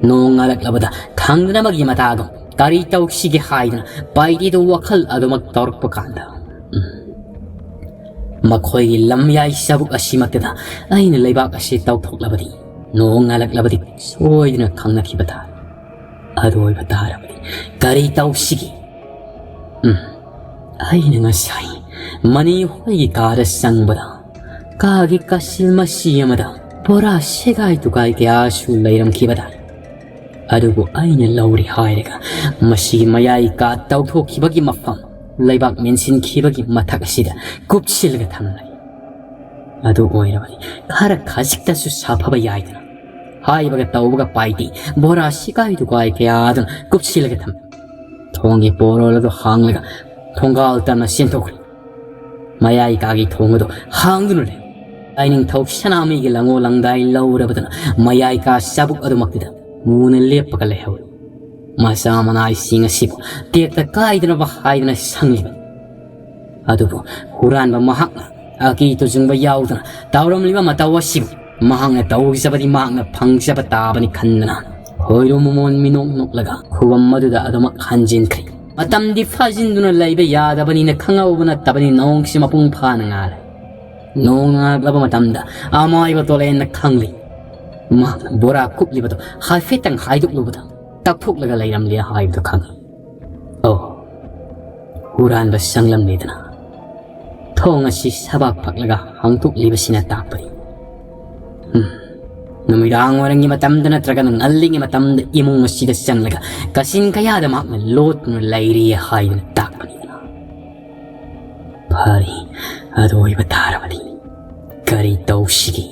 ꯅꯣꯡ ꯉꯥꯜꯂꯛꯂꯕꯗ ꯈꯪꯗꯅꯕꯒꯤ ꯃꯇꯥꯒꯨꯝ ꯀꯔꯤ ꯇꯧꯁꯤꯒꯦ ꯍꯥꯏꯗꯅ ꯄꯥꯏꯇꯤꯗꯨ ꯋꯥꯈꯜ ꯑꯗꯨꯃꯛ ꯇꯧꯔꯛꯄ ꯀꯥꯟꯗ, ꯎꯝ, ꯃꯈꯣꯏꯒꯤ ꯂꯝꯌꯥꯏ ꯆꯕꯨꯛ ꯑꯁꯤꯃꯛꯇꯗ ꯑꯩꯅ ꯂꯩꯕꯥꯛ ꯑꯁꯤ ꯇꯧꯊꯣꯛꯂꯕꯗꯤ, ꯅꯣꯡ ꯉꯥꯜꯂꯛꯂꯕꯗꯤ ꯁꯣꯏꯗꯅ ꯈꯪꯅꯈꯤꯕ ꯇꯥꯔꯦ꯫ ꯑꯗꯨ ꯑꯣꯏꯕ ꯇꯥꯔꯕꯗꯤ ꯀꯔꯤ ꯇꯧꯁꯤꯒꯦ? ꯎꯝ, ꯑꯩꯅ ꯉꯁꯥꯏ ꯃꯅꯤ ꯍꯣꯏꯒꯤ ꯀꯥꯗ ꯆꯪꯕꯗ ꯀꯥꯒꯤ ꯀꯥꯆꯤꯜ ꯃꯆꯤ ꯑꯃꯗ ꯕꯣꯔꯥ ꯁꯦꯒꯥꯏ ꯇꯨꯒꯥꯏ ꯀꯌꯥꯁꯨ ꯂꯩꯔꯝꯈꯤꯕ ꯇꯥꯏ꯫ ꯑꯗꯨꯕꯨ ꯑꯩꯅ ꯂꯧꯔꯦ ꯍꯥꯏꯔꯒ ꯃꯁꯤꯒꯤ ꯃꯌꯥꯏ ꯀꯥ ꯇꯧꯊꯣꯛꯈꯤꯕꯒꯤ ꯃꯐꯝ, ꯂꯩꯕꯥꯛ ꯃꯦꯟꯁꯤꯟꯈꯤꯕꯒꯤ ꯃꯊꯛ ꯑꯁꯤꯗ ꯀꯨꯞꯁꯤꯜꯂꯒ ꯊꯝꯂꯦ꯫ ꯑꯗꯨ ꯑꯣꯏꯔꯕꯗꯤ ꯈꯔ ꯈꯖꯤꯛꯇꯁꯨ ꯁꯥꯐꯕ ꯌꯥꯏꯗꯅ꯫ ꯍꯥꯏꯕꯒ ꯇꯧꯕꯒ ꯄꯥꯏꯇꯤ ꯕꯣꯔꯥ ꯁꯤꯀꯥꯏ ꯇꯨꯀꯥꯏ ꯀꯌꯥ ꯑꯗꯨꯅ ꯀꯨꯞꯁꯤꯜꯂꯒ ꯊꯝꯃꯤ꯫ ꯊꯣꯡꯒꯤ ꯄꯣꯔꯣꯜ ꯑꯗꯨ ꯍꯥꯡꯂꯒ ꯊꯣꯡꯒꯥꯜ ꯇꯝꯅ ꯆꯦꯟꯊꯣꯛꯈ꯭ꯔꯦ꯫ ꯃꯌꯥꯏ ꯀꯥꯒꯤ ꯊꯣꯡ ꯑꯗꯨ ꯍꯥꯡꯗꯨꯅ ꯂꯩ꯫ ꯂꯥꯏꯅꯤꯡꯊꯧ ꯁꯅꯥꯃꯍꯤꯒꯤ ꯂꯪꯉꯣ ꯂꯪꯗꯥꯏ ꯂꯧꯔꯕꯗꯨꯅ ꯃꯌꯥꯏ ꯀꯥ ꯆꯥꯕꯨꯛ ꯑꯗꯨꯃꯛꯇꯨꯗ ꯃꯨꯅ ꯂꯦꯞꯄꯒ ꯂꯩꯍꯧꯔꯤ꯫ ꯃꯆꯥ ꯃꯅꯥꯏꯁꯤꯡ ꯑꯁꯤꯕꯨ ꯇꯦꯛꯇ ꯀꯥꯏꯗꯅꯕ ꯍꯥꯏꯗꯅ ꯁꯪꯂꯤꯕ꯫ ꯑꯗꯨꯕꯨ ꯍꯨꯔꯥꯟꯕ ꯃꯍꯥꯛꯅ ꯑꯀꯤ ꯇꯨꯖꯨꯡꯕ ꯌꯥꯎꯗꯅ ꯇꯧꯔꯝꯂꯤꯕ ꯃꯇꯧ ꯑꯁꯤꯕꯨ ꯃꯍꯥꯛꯅ ꯇꯧꯖꯕꯗꯤ ꯃꯍꯥꯛꯅ ꯐꯪꯖꯕ ꯇꯥꯕꯅꯤ ꯈꯟꯗꯅ ꯈꯣꯏꯔꯣ ꯃꯃꯣꯟ ꯃꯤꯅꯣꯛ ꯅꯣꯛꯂꯒ ꯈꯨꯕꯝ ꯑꯗꯨꯗ ꯑꯗꯨꯃꯛ ꯍꯟꯖꯤꯟꯈ꯭ꯔꯦ꯫ ꯃꯇꯝꯗꯤ ꯐꯥꯖꯤꯟꯗꯨꯅ ꯂꯩꯕ ꯌꯥꯗꯕꯅꯤꯅ ꯈꯪꯍꯧꯕ ꯅꯠꯇꯕꯅꯤ ꯅꯣꯡꯁꯤ ꯃꯄꯨꯡ ꯐꯥꯅ ꯉꯥꯜꯂꯦ꯫ ꯅꯣꯡ ꯉꯥꯜꯂꯛꯂꯕ ꯃꯇꯝꯗ ꯑꯃꯥꯏꯕ ꯇꯣꯂꯦꯟꯅ ꯈꯪꯂꯤ꯫ ꯃꯍꯥꯛꯅ ꯕꯣꯔꯥ ꯀꯨꯞꯂꯤꯕꯗꯨ ꯍꯥꯏꯐꯦꯠꯇꯪ ꯍꯥꯏꯗꯣꯛꯂꯨꯕꯗ ꯇꯛꯊꯣꯛꯂꯒ ꯂꯩꯔꯝꯂꯦ ꯍꯥꯏꯕꯗꯨ ꯈꯪꯉꯤ꯫ ꯑꯣ, ꯍꯨꯔꯥꯟꯕ ꯆꯪꯂꯝꯂꯦꯗꯅ꯫ ꯊꯣꯡ ꯑꯁꯤ ꯁꯕꯥꯛ ꯐꯛꯂꯒ ꯍꯥꯡꯗꯣꯛꯂꯤꯕꯁꯤꯅ ꯇꯥꯛꯄꯗꯤ, ꯎꯝ, ꯅꯨꯃꯤꯗꯥꯡ ꯋꯥꯏꯔꯝꯒꯤ ꯃꯇꯝꯗ ꯅꯠꯇ꯭ꯔꯒꯅ ꯉꯜꯂꯤꯉꯩ ꯃꯇꯝꯗ ꯏꯃꯨꯡ ꯑꯁꯤꯗ ꯆꯪꯂꯒ ꯀꯥꯆꯤꯟ ꯀꯌꯥꯗ ꯃꯍꯥꯛꯅ ꯂꯣꯠꯇꯨꯅ ꯂꯩꯔꯤ ꯍꯥꯏꯗꯨꯅ ꯇꯥꯛꯄꯅꯤꯗꯅ꯫ ꯐꯔꯦ, ꯑꯗꯨ ꯑꯣꯏꯕ ꯇꯥꯔꯕꯗꯤ ꯀꯔꯤ ꯇꯧꯁꯤꯒꯦ?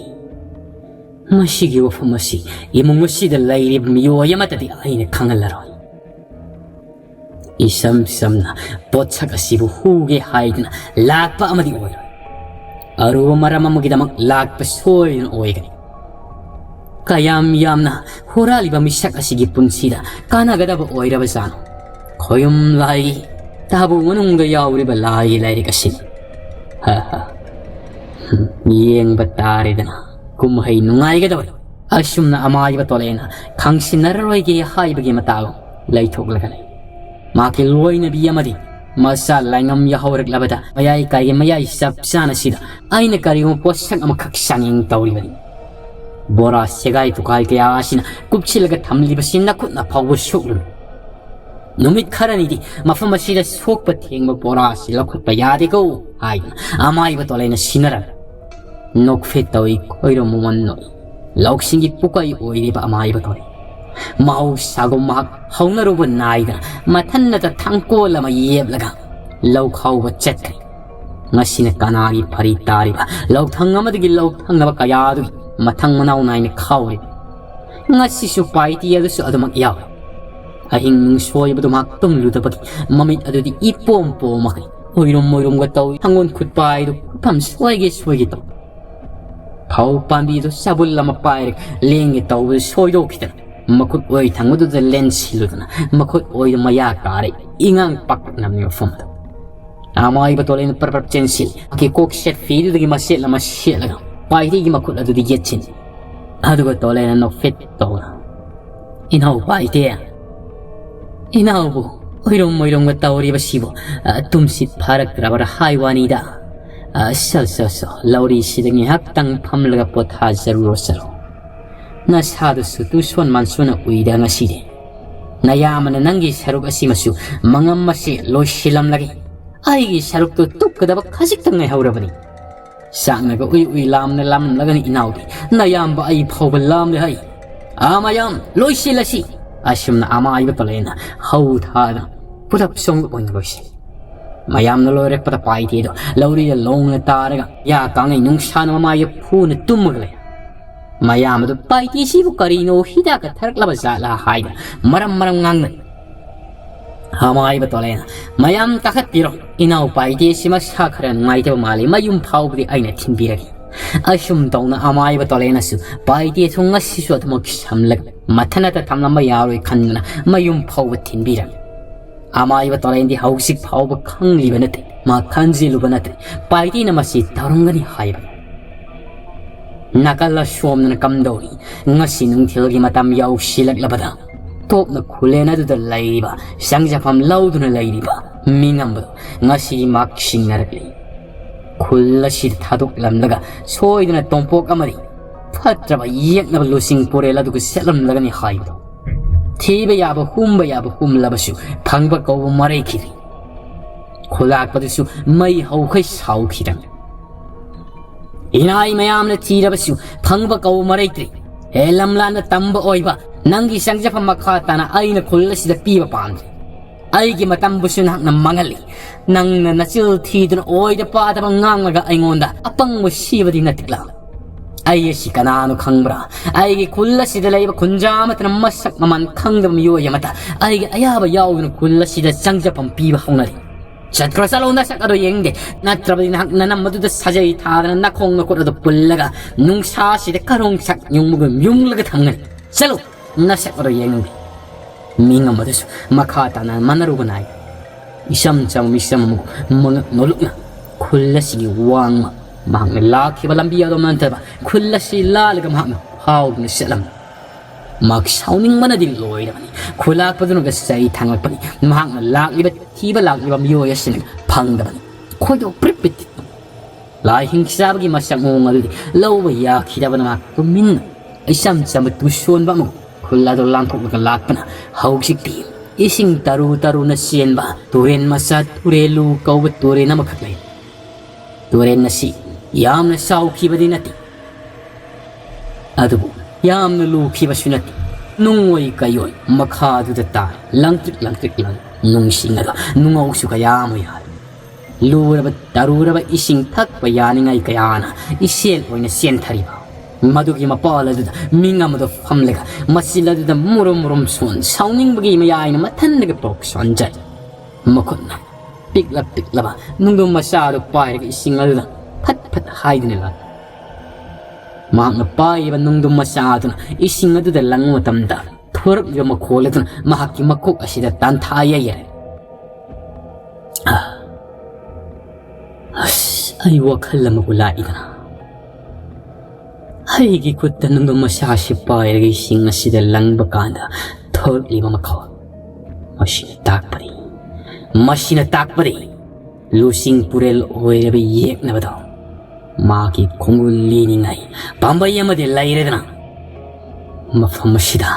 ꯃꯁꯤꯒꯤ ꯋꯥꯐꯝ ꯑꯁꯤ ꯏꯃꯨꯡ ꯑꯁꯤꯗ ꯂꯩꯔꯤꯕ ꯃꯤꯑꯣꯏ ꯑꯃꯠꯇꯗꯤ ꯑꯩꯅ ꯈꯪꯍꯜꯂꯔꯣꯏ꯫ ꯏꯁꯝ ꯁꯝꯅ ꯄꯣꯠꯁꯛ ꯑꯁꯤꯕꯨ ꯍꯨꯒꯦ ꯍꯥꯏꯗꯨꯅ ꯂꯥꯛꯄ ꯑꯃꯗꯤ ꯑꯣꯏꯔꯣꯏ꯫ ꯑꯔꯨꯕ ꯃꯔꯝ ꯑꯃꯒꯤꯗꯃꯛ ꯂꯥꯛꯄ ꯁꯣꯏꯗꯅ ꯑꯣꯏꯒꯅꯤ꯫ ꯀꯌꯥꯝ ꯌꯥꯝꯅ ꯍꯨꯔꯥꯜꯂꯤꯕ ꯃꯤꯁꯛ ꯑꯁꯤꯒꯤ ꯄꯨꯟꯁꯤꯗ ꯀꯥꯟꯅꯒꯗꯕ ꯑꯣꯏꯔꯕꯖꯥꯠꯅꯣ? ꯈꯣꯌꯨꯝ ꯂꯥꯏꯒꯤ ꯇꯥꯕꯨ ꯃꯅꯨꯡꯗ ꯌꯥꯎꯔꯤꯕ ꯂꯥꯏꯒꯤ ꯂꯥꯏꯔꯤꯛ ꯑꯁꯤꯅꯤ꯫ ꯍ ꯍ꯫ ꯌꯦꯡꯕ ꯇꯥꯔꯦꯗꯅ, ꯀꯨꯝꯍꯩ ꯅꯨꯡꯉꯥꯏꯒꯗꯧꯔꯤ꯫ ꯑꯁꯨꯝꯅ ꯑꯃꯥꯏꯕ ꯇꯣꯂꯦꯅ ꯈꯪꯁꯤꯟꯅꯔꯔꯣꯏꯒꯦ ꯍꯥꯏꯕꯒꯤ ꯃꯇꯥꯒꯨꯝ ꯂꯩꯊꯣꯛꯂꯒ ꯂꯩ꯫ ꯃꯍꯥꯛꯀꯤ ꯂꯣꯏꯅꯕꯤ ꯑꯃꯗꯤ ꯃꯆꯥ ꯂꯥꯏꯉꯝ ꯌꯥꯍꯧꯔꯛꯂꯕꯗ ꯃꯌꯥꯏ ꯀꯥꯏꯒꯤ ꯃꯌꯥꯏ ꯆꯞ ꯆꯥꯅ ꯁꯤꯗ ꯑꯩꯅ ꯀꯔꯤꯒꯨꯝꯕ ꯄꯣꯠꯁꯛ ꯑꯃꯈꯛ ꯆꯥꯅꯤꯡ ꯇꯧꯔꯤꯕꯅꯤ꯫ ꯕꯣꯔꯥ ꯁꯦꯒꯥꯏ ꯇꯨꯈꯥꯏ ꯀꯌꯥ ꯑꯁꯤꯅ ꯀꯨꯞꯁꯤꯜꯂꯒ ꯊꯝꯂꯤꯕꯁꯤ ꯅꯈꯨꯠꯅ ꯐꯥꯎꯕ ꯁꯣꯛꯂꯨꯅꯨ꯫ ꯅꯨꯃꯤꯠ ꯈꯔꯅꯤꯗꯤ ꯃꯐꯝ ꯑꯁꯤꯗ ꯁꯣꯛꯄ ꯊꯦꯡꯕ ꯕꯣꯔꯥ ꯑꯁꯤ ꯂꯧꯈꯠꯄ ꯌꯥꯗꯦꯀꯣ ꯍꯥꯏꯗꯨꯅ ꯑꯃꯥꯏꯕ ꯇꯣꯂꯦꯅ ꯁꯤꯟꯅꯔꯝꯃꯤ꯫ ꯅꯣꯛꯐꯦꯠ ꯇꯧꯏ ꯈꯣꯏꯔꯣ ꯃꯃꯣꯟ ꯅꯣꯛꯏ꯫ ꯂꯧꯁꯤꯡꯒꯤ ꯄꯨꯀꯩ ꯑꯣꯏꯔꯤꯕ ꯑꯃꯥꯏꯕ ꯇꯣꯂꯦ꯫ ꯃꯍꯧꯁꯥꯒꯨꯝ ꯃꯍꯥꯛ ꯍꯧꯅꯔꯨꯕ ꯅꯥꯏꯗꯅ ꯃꯊꯟꯅꯇ ꯊꯥꯡꯀꯣꯜ ꯑꯃ ꯌꯦꯞꯂꯒ ꯂꯧ ꯈꯥꯎꯕ ꯆꯠꯈ꯭ꯔꯦ꯫ ꯉꯁꯤꯅ ꯀꯅꯥꯒꯤ ꯐꯔꯤ ꯇꯥꯔꯤꯕ ꯂꯧꯊꯪ ꯑꯃꯗꯒꯤ ꯂꯧꯊꯪꯅꯕ ꯀꯌꯥꯗꯨꯒꯤ ꯃꯊꯪ ꯃꯅꯥꯎ ꯅꯥꯏꯅ ꯈꯥꯎꯔꯤꯕ꯫ ꯉꯁꯤꯁꯨ ꯄꯥꯏꯇꯤ ꯑꯗꯨꯁꯨ ꯑꯗꯨꯃꯛ ꯌꯥꯎꯏ꯫ ꯑꯍꯤꯡ ꯅꯨꯡꯁꯣꯏꯕꯗꯨ ꯃꯍꯥꯛ ꯇꯨꯝꯂꯨꯗꯕꯒꯤ ꯃꯃꯤꯠ ꯑꯗꯨꯗꯤ ꯏꯄꯣꯝ ꯄꯣꯝꯃꯒ ꯑꯣꯏꯔꯨꯝ ꯑꯣꯏꯔꯨꯝꯒ ꯇꯧꯏ꯫ ꯊꯥꯡꯒꯣꯟ ꯈꯨꯠ ꯄꯥꯏꯗꯨ ꯈꯨꯠꯐꯝ ꯁꯣꯏꯒꯦ ꯁꯣꯏꯒꯦ ꯇꯧꯏ꯫ ꯐꯧ ꯄꯥꯝꯕꯤꯗꯨ ꯆꯕꯨꯜ ꯑꯃ ꯄꯥꯏꯔꯒ ꯂꯦꯡꯒꯦ ꯇꯧꯕꯗꯨ ꯁꯣꯏꯗꯣꯛꯈꯤꯗꯅ ꯃꯈꯨꯠ ꯑꯣꯏ ꯊꯪꯕꯗꯨꯗ ꯂꯦꯟꯁꯤꯜꯂꯨꯗꯅ ꯃꯈꯨꯠ ꯑꯣꯏꯗꯨ ꯃꯌꯥ ꯀꯥꯔꯦ ꯏꯉꯥꯡ ꯄꯥꯛꯂꯛꯅꯕꯅꯤ ꯃꯐꯝꯗꯨ꯫ ꯑꯃꯥꯏꯕ ꯇꯣꯂꯦꯅ ꯄꯔ ꯄꯔ ꯆꯦꯟꯁꯤꯜ꯫ ꯃꯍꯥꯛꯀꯤ ꯀꯣꯛ ꯁꯦꯠ ꯐꯤꯗꯨꯗꯒꯤ ꯃꯆꯦꯠ ꯑꯃ ꯁꯦꯠꯂꯒ ꯄꯥꯏꯇꯤꯒꯤ ꯃꯈꯨꯠ ꯑꯗꯨꯗ ꯌꯦꯠꯁꯤꯟ꯫ ꯑꯗꯨꯒ ꯇꯣꯂꯦꯅ ꯅꯣꯛꯐꯦꯠ ꯇꯧꯅ, "ꯏꯅꯥꯎ ꯄꯥꯏꯇꯦ, ꯏꯅꯥꯎꯕꯨ ꯑꯣꯏꯔꯣꯝ ꯑꯣꯏꯔꯣꯝꯒ ꯇꯧꯔꯤꯕꯁꯤꯕꯨ, ꯑ, ꯇꯨꯝꯁꯤꯠ ꯐꯥꯔꯛꯇ꯭ꯔꯕ꯭ꯔꯥ ꯍꯥꯏ ꯋꯥꯅꯤꯗ꯫ ꯑ, ꯁꯣ, ꯁꯣ, ꯁꯣ, ꯂꯧꯔꯤꯁꯤꯗ ꯉꯥꯏꯍꯥꯛꯇꯪ ꯐꯝꯂꯒ ꯄꯣꯊꯥꯖꯔꯨꯔꯣ ꯆꯠꯂꯣ꯫ ꯅꯁꯥꯗꯨꯁꯨ ꯇꯨꯁꯣꯟ ꯃꯥꯟꯁꯣꯟꯅ ꯎꯏꯗ ꯉꯁꯤꯗꯤ꯫ ꯅꯌꯥꯝꯕꯅ ꯅꯪꯒꯤ ꯁꯔꯨꯛ ꯑꯁꯤꯃꯁꯨ ꯃꯉꯝ ꯑꯁꯤ ꯂꯣꯏꯁꯤꯜꯂꯝꯂꯒꯦ꯫ ꯑꯩꯒꯤ ꯁꯔꯨꯛꯇꯨ ꯇꯨꯞꯀꯗꯕ ꯈꯖꯤꯛꯇꯪ ꯉꯥꯏꯍꯧꯔꯕꯅꯤ꯫ ꯆꯥꯛꯅꯒ ꯎꯏ ꯎꯏ ꯂꯥꯝꯅ ꯂꯥꯝꯂꯝꯂꯒꯅꯤ ꯏꯅꯥꯎꯗꯤ꯫ ꯅꯌꯥꯝꯕ ꯑꯩ ꯐꯥꯎꯕ ꯂꯥꯝꯂꯦ ꯍꯥꯏ꯫ ꯑꯥ ꯃꯌꯥꯝ, ꯂꯣꯏꯁꯤꯜꯂꯁꯤ!" ꯑꯁꯨꯝꯅ ꯑꯃꯥꯏꯕ ꯇꯣꯂꯦꯟꯅ ꯍꯧ ꯊꯥꯗꯨꯅ ꯄꯨꯂꯞ ꯁꯣꯝꯒ ꯑꯣꯏꯅ ꯂꯣꯏꯁꯤꯜꯂꯤ꯫ ꯃꯌꯥꯝꯅ ꯂꯣꯏꯔꯛꯄꯗ ꯄꯥꯏꯇꯦꯗꯣ ꯂꯧꯔꯤꯗ ꯂꯣꯡꯅ ꯇꯥꯔꯒ ꯌꯥ ꯀꯥꯡꯉꯩ ꯅꯨꯡꯁꯥꯅ ꯃꯃꯥꯏꯗ ꯐꯨꯅ ꯇꯨꯝꯃꯒ ꯂꯩ꯫ ꯃꯌꯥꯝ ꯑꯗꯨ ꯄꯥꯏꯇꯦꯁꯤꯕꯨ ꯀꯔꯤꯅꯣ ꯍꯤꯗꯥꯛꯀ ꯊꯛꯂꯕ ꯖꯥꯠꯂꯥ ꯍꯥꯏꯗꯅ ꯃꯔꯝ ꯃꯔꯝ ꯉꯥꯡꯅꯩ꯫ ꯑꯃꯥꯏꯕ ꯇꯣꯂꯦꯟꯅ "ꯃꯌꯥꯝ ꯀꯥꯈꯠꯄꯤꯔꯣ, ꯏꯅꯥꯎ ꯄꯥꯏꯇꯦꯁꯤ ꯃꯁꯥ ꯈꯔ ꯅꯨꯡꯉꯥꯏꯇꯕ ꯃꯥꯜꯂꯤ, ꯃꯌꯨꯝ ꯐꯥꯎꯕꯗꯤ ꯑꯩꯅ ꯊꯤꯟꯕꯤꯔꯒꯦ꯫" ꯑꯁꯨꯝ ꯇꯧꯅ ꯑꯃꯥꯏꯕ ꯇꯣꯂꯦꯟꯅꯁꯨ ꯄꯥꯏꯇꯦ ꯊꯨꯡ ꯉꯁꯤꯁꯨ ꯑꯗꯨꯃꯛ ꯁꯝꯂꯒ ꯃꯊꯟꯇ ꯊꯝꯂꯝꯕ ꯌꯥꯔꯣꯏ ꯈꯟꯗꯨꯅ ꯃꯌꯨꯝ ꯐꯥꯎꯕ ꯊꯤꯟꯕꯤꯔꯝꯃꯤ꯫ ꯑꯃꯥꯏꯕ ꯇꯣꯂꯦꯟꯗꯤ ꯍꯧꯖꯤꯛ ꯐꯥꯎꯕ ꯈꯪꯂꯤꯕ ꯅꯠꯇꯦ, ꯃꯥ ꯈꯟꯖꯤꯜꯂꯨꯕ ꯅꯠꯇꯦ, ꯄꯥꯏꯇꯦꯅ ꯃꯁꯤ ꯇꯧꯔꯝꯒꯅꯤ ꯍꯥꯏꯕ꯫ ꯅꯥꯀꯜ ꯑꯁꯣꯝꯗꯅ ꯀꯝꯗꯧꯔꯤ? ꯉꯁꯤ ꯅꯨꯡꯊꯤꯜꯒꯤ ꯃꯇꯝ ꯌꯧꯁꯤꯜꯂꯛꯂꯕꯗ ꯇꯣꯞꯅ ꯈꯨꯂꯦꯟ ꯑꯗꯨꯗ ꯂꯩꯔꯤꯕ, ꯆꯪꯖꯐꯝ ꯂꯧꯗꯨꯅ ꯂꯩꯔꯤꯕ ꯃꯤꯉꯝꯕꯗꯣ ꯉꯁꯤ ꯃꯍꯥꯛ ꯁꯤꯡꯅꯔꯛꯂꯤ꯫ ꯈꯨꯜ ꯑꯁꯤꯗ ꯊꯥꯗꯣꯛꯂꯝꯂꯒ ꯁꯣꯏꯗꯅ ꯇꯣꯝꯄꯣꯛ ꯑꯃꯗꯤ ꯐꯠꯇ꯭ꯔꯕ ꯌꯦꯛꯅꯕ ꯂꯨꯆꯤꯡ ꯄꯨꯔꯦꯜ ꯑꯗꯨꯒ ꯆꯠꯂꯝꯂꯒꯅꯤ ꯍꯥꯏꯕꯗꯣ꯫ ꯊꯤꯕ ꯌꯥꯕ ꯍꯨꯝꯕ ꯌꯥꯕ ꯍꯨꯝꯂꯕꯁꯨ ꯐꯪꯕ ꯀꯧꯕ ꯃꯔꯩꯈꯤꯗ꯭ꯔꯤ꯫ ꯈꯨꯂꯥꯛꯄꯗꯨꯁꯨ ꯃꯩ ꯍꯧꯈꯩ ꯁꯥꯎꯈꯤꯔꯝꯃꯤ꯫ ꯏꯅꯥꯏ ꯃꯌꯥꯝꯅ ꯊꯤꯔꯕꯁꯨ ꯐꯪꯕ ꯀꯧꯕ ꯃꯔꯩꯇ꯭ꯔꯤ꯫ ꯍꯦ ꯂꯝꯂꯥꯟꯗ ꯇꯝꯕ ꯑꯣꯏꯕ, ꯅꯪꯒꯤ ꯆꯪꯖꯐꯝ ꯃꯈꯥ ꯇꯥꯅ ꯑꯩꯅ ꯈꯨꯜ ꯑꯁꯤꯗ ꯄꯤꯕ ꯄꯥꯝꯗ꯭ꯔꯦ꯫ ꯑꯩꯒꯤ ꯃꯇꯝꯕꯨꯁꯨ ꯅꯍꯥꯛꯅ ꯃꯥꯡꯍꯜꯂꯤ꯫ ꯅꯪꯅ ꯅꯆꯤꯜ ꯊꯤꯗꯨꯅ ꯑꯣꯏꯗ ꯄꯥꯗꯕ ꯉꯥꯡꯂꯒ ꯑꯩꯉꯣꯟꯗ ꯑꯄꯪꯕ ꯁꯤꯕꯗꯤ ꯅꯠꯇꯦꯛꯂꯥ? ꯑꯩ ꯑꯁꯤ ꯀꯅꯥꯅꯣ ꯈꯪꯕ꯭ꯔꯥ? ꯑꯩꯒꯤ ꯈꯨꯜ ꯑꯁꯤꯗ ꯂꯩꯕ ꯈꯨꯟꯖꯥ ꯑꯃꯠꯇꯅ ꯃꯁꯛ ꯃꯃꯜ ꯈꯪꯗꯕ ꯃꯤꯑꯣꯏ ꯑꯃꯗ ꯑꯩꯒꯤ ꯑꯌꯥꯕ ꯌꯥꯎꯗꯅ ꯈꯨꯜ ꯑꯁꯤꯗ ꯆꯪꯖꯐꯝ ꯄꯤꯕ ꯍꯧꯅꯔꯤ꯫ ꯆꯠꯈ꯭ꯔꯣ, ꯆꯠꯂꯣ, ꯅꯁꯛ ꯑꯗꯣ ꯌꯦꯡꯗꯦ꯫ ꯅꯠꯇ꯭ꯔꯕꯗꯤ ꯅꯍꯥꯛ ꯅꯅꯝ ꯑꯗꯨꯗ ꯁꯥꯖꯩ ꯊꯥꯗꯅ ꯅꯈꯣꯡ ꯅꯈꯨꯠ ꯑꯗꯨ ꯄꯨꯜꯂꯒ ꯅꯨꯡꯁꯥꯁꯤꯗ ꯀꯔꯣꯡ ꯁꯛ ꯌꯨꯡꯕꯒꯨꯝ ꯌꯨꯡꯂꯒ ꯊꯝꯒꯅꯤ꯫ ꯆꯠꯂꯨ, ꯅꯁꯛ ꯑꯗꯣ ꯌꯦꯡꯅꯤꯡꯗꯦ꯫ ꯃꯤꯉꯝ ꯑꯗꯨꯁꯨ ꯃꯈꯥ ꯇꯥꯅ ꯃꯥꯟꯅꯔꯨꯕ ꯅꯥꯏ꯫ ꯏꯆꯝ ꯆꯝꯕ ꯃꯤꯆꯝ ꯑꯃꯒꯨꯝ ꯃꯉꯛ ꯅꯣꯂꯨꯛꯅ ꯈꯨꯜ ꯑꯁꯤꯒꯤ ꯋꯥꯡꯃ ꯃꯍꯥꯛꯅ ꯂꯥꯛꯈꯤꯕ ꯂꯝꯕꯤ ꯑꯗꯣꯝ ꯅꯠꯇꯕ ꯈꯨꯜ ꯑꯁꯤ ꯂꯥꯜꯂꯒ ꯃꯍꯥꯛꯅ ꯐꯥꯎꯗꯨꯅ ꯆꯠꯂꯝꯃꯤ꯫ ꯃꯍꯥꯛ ꯁꯥꯎꯅꯤꯡꯕꯅꯗꯤ ꯂꯣꯏꯔꯕꯅꯤ꯫ ꯈꯨꯂꯥꯛꯄꯗꯨꯅꯒ ꯆꯩ ꯊꯥꯡꯂꯛꯄꯅꯤ꯫ ꯃꯍꯥꯛꯅ ꯂꯥꯛꯂꯤꯕ, ꯊꯤꯕ ꯂꯥꯛꯂꯤꯕ ꯃꯤꯑꯣꯏ ꯑꯁꯤꯅ ꯐꯪꯗꯕꯅꯤ꯫ ꯈꯣꯏꯗꯣꯛ ꯄ꯭ꯔꯤꯛ ꯄ꯭ꯔꯤꯛ ꯇꯤꯛ꯫ ꯂꯥꯏ ꯍꯤꯡꯆꯥꯕꯒꯤ ꯃꯁꯛ ꯃꯑꯣꯡ ꯑꯗꯨꯗꯤ ꯂꯧꯕ ꯌꯥꯈꯤꯗꯕꯅ ꯃꯍꯥꯛ ꯇꯨꯃꯤꯟꯅ ꯏꯆꯝ ꯆꯝꯕ ꯇꯨꯁꯣꯟꯕ ꯑꯃ ꯈꯨꯜ ꯑꯗꯨ ꯂꯥꯟꯊꯣꯛꯂꯒ ꯂꯥꯛꯄꯅ ꯍꯧꯖꯤꯛꯇꯤ ꯏꯁꯤꯡ ꯇꯔꯨ ꯇꯔꯨꯅ ꯆꯦꯟꯕ ꯇꯨꯔꯦꯟ ꯃꯆꯥ ꯇꯨꯔꯦꯂꯨ ꯀꯧꯕ ꯇꯨꯔꯦꯟ ꯑꯃꯈꯛ ꯂꯩ꯫ ꯇꯨꯔꯦꯟ ꯑꯁꯤ ꯌꯥꯝꯅ ꯆꯥꯎꯈꯤꯕꯗꯤ ꯅꯠꯇꯦ, ꯑꯗꯨꯕꯨ ꯌꯥꯝꯅ ꯂꯨꯈꯤꯕꯁꯨ ꯅꯠꯇꯦ꯫ ꯅꯨꯡꯑꯣꯏ ꯀꯩꯑꯣꯏ ꯃꯈꯥꯗꯨꯗ ꯇꯥꯏ, ꯂꯪꯇ꯭ꯔꯤꯛ ꯂꯪꯇ꯭ꯔꯤꯛ ꯂꯪ ꯅꯨꯡꯁꯤꯡ ꯑꯗꯣ ꯅꯨꯡꯉꯧꯁꯨ ꯀꯌꯥ ꯑꯃ ꯌꯥꯜꯂꯤ꯫ ꯂꯨꯔꯕ ꯇꯔꯨꯔꯕ ꯏꯁꯤꯡ ꯊꯛꯄ ꯌꯥꯅꯤꯡꯉꯥꯏ ꯀꯌꯥꯅ ꯏꯁꯦꯜ ꯑꯣꯏꯅ ꯆꯦꯟꯊꯔꯤꯕ ꯃꯗꯨꯒꯤ ꯃꯄꯥꯜ ꯑꯗꯨꯗ ꯃꯤꯡ ꯑꯃꯗꯣ ꯐꯝꯂꯒ ꯃꯆꯤꯜ ꯑꯗꯨꯗ ꯃꯨꯔꯨꯝ ꯃꯨꯔꯨꯝ ꯁꯣꯟ ꯁꯥꯎꯅꯤꯡꯕꯒꯤ ꯃꯌꯥꯏꯅ ꯃꯊꯟꯗꯒ ꯄꯣꯛ ꯁꯣꯟꯖꯩ꯫ ꯃꯈꯨꯠꯅ ꯄꯤꯛꯂ ꯄꯤꯛꯂꯕ ꯅꯨꯡꯗꯨꯝ ꯃꯆꯥ ꯑꯗꯨ ꯄꯥꯏꯔꯒ ꯏꯁꯤꯡ ꯑꯗꯨꯗ ꯐꯠ ꯐꯠ ꯍꯥꯏꯗꯨꯅ ꯂꯥꯛꯏ꯫ ꯃꯍꯥꯛꯅ ꯄꯥꯏꯔꯤꯕ ꯅꯨꯡꯗꯨꯝ ꯃꯆꯥ ꯑꯗꯨꯅ ꯏꯁꯤꯡ ꯑꯗꯨꯗ ꯂꯪꯕ ꯃꯇꯝꯗ ꯊꯣꯔꯛꯂꯤꯕ ꯃꯈꯣꯜ ꯑꯗꯨꯅ ꯃꯍꯥꯛꯀꯤ ꯃꯀꯣꯛ ꯑꯁꯤꯗ ꯇꯥꯟꯊꯥ ꯌꯩꯔꯦ꯫ ꯑꯁ, ꯑꯩ ꯋꯥꯈꯜ ꯑꯃꯕꯨ ꯂꯥꯛꯏꯗꯅ꯫ ꯑꯩꯒꯤ ꯈꯨꯠꯇ ꯅꯨꯡꯗꯨꯝ ꯃꯆꯥꯁꯤ ꯄꯥꯏꯔꯒ ꯏꯁꯤꯡ ꯑꯁꯤꯗ ꯂꯪꯕ ꯀꯥꯟꯗ ꯊꯣꯛꯂꯤꯕ ꯃꯈꯣꯜ, ꯃꯁꯤꯅ ꯇꯥꯛꯄꯗꯤ, ꯃꯁꯤꯅ ꯇꯥꯛꯄꯗꯤ ꯂꯨꯆꯤꯡ ꯄꯨꯔꯦꯜ ꯑꯣꯏꯔꯕ ꯌꯦꯛꯅꯕꯗꯣ ꯃꯥꯒꯤ ꯈꯣꯡꯒꯨꯜ ꯂꯤꯅꯤꯡꯉꯥꯏ ꯄꯥꯝꯕꯩ ꯑꯃꯗꯤ ꯂꯩꯔꯦꯗꯅ꯫ ꯃꯐꯝ ꯑꯁꯤꯗ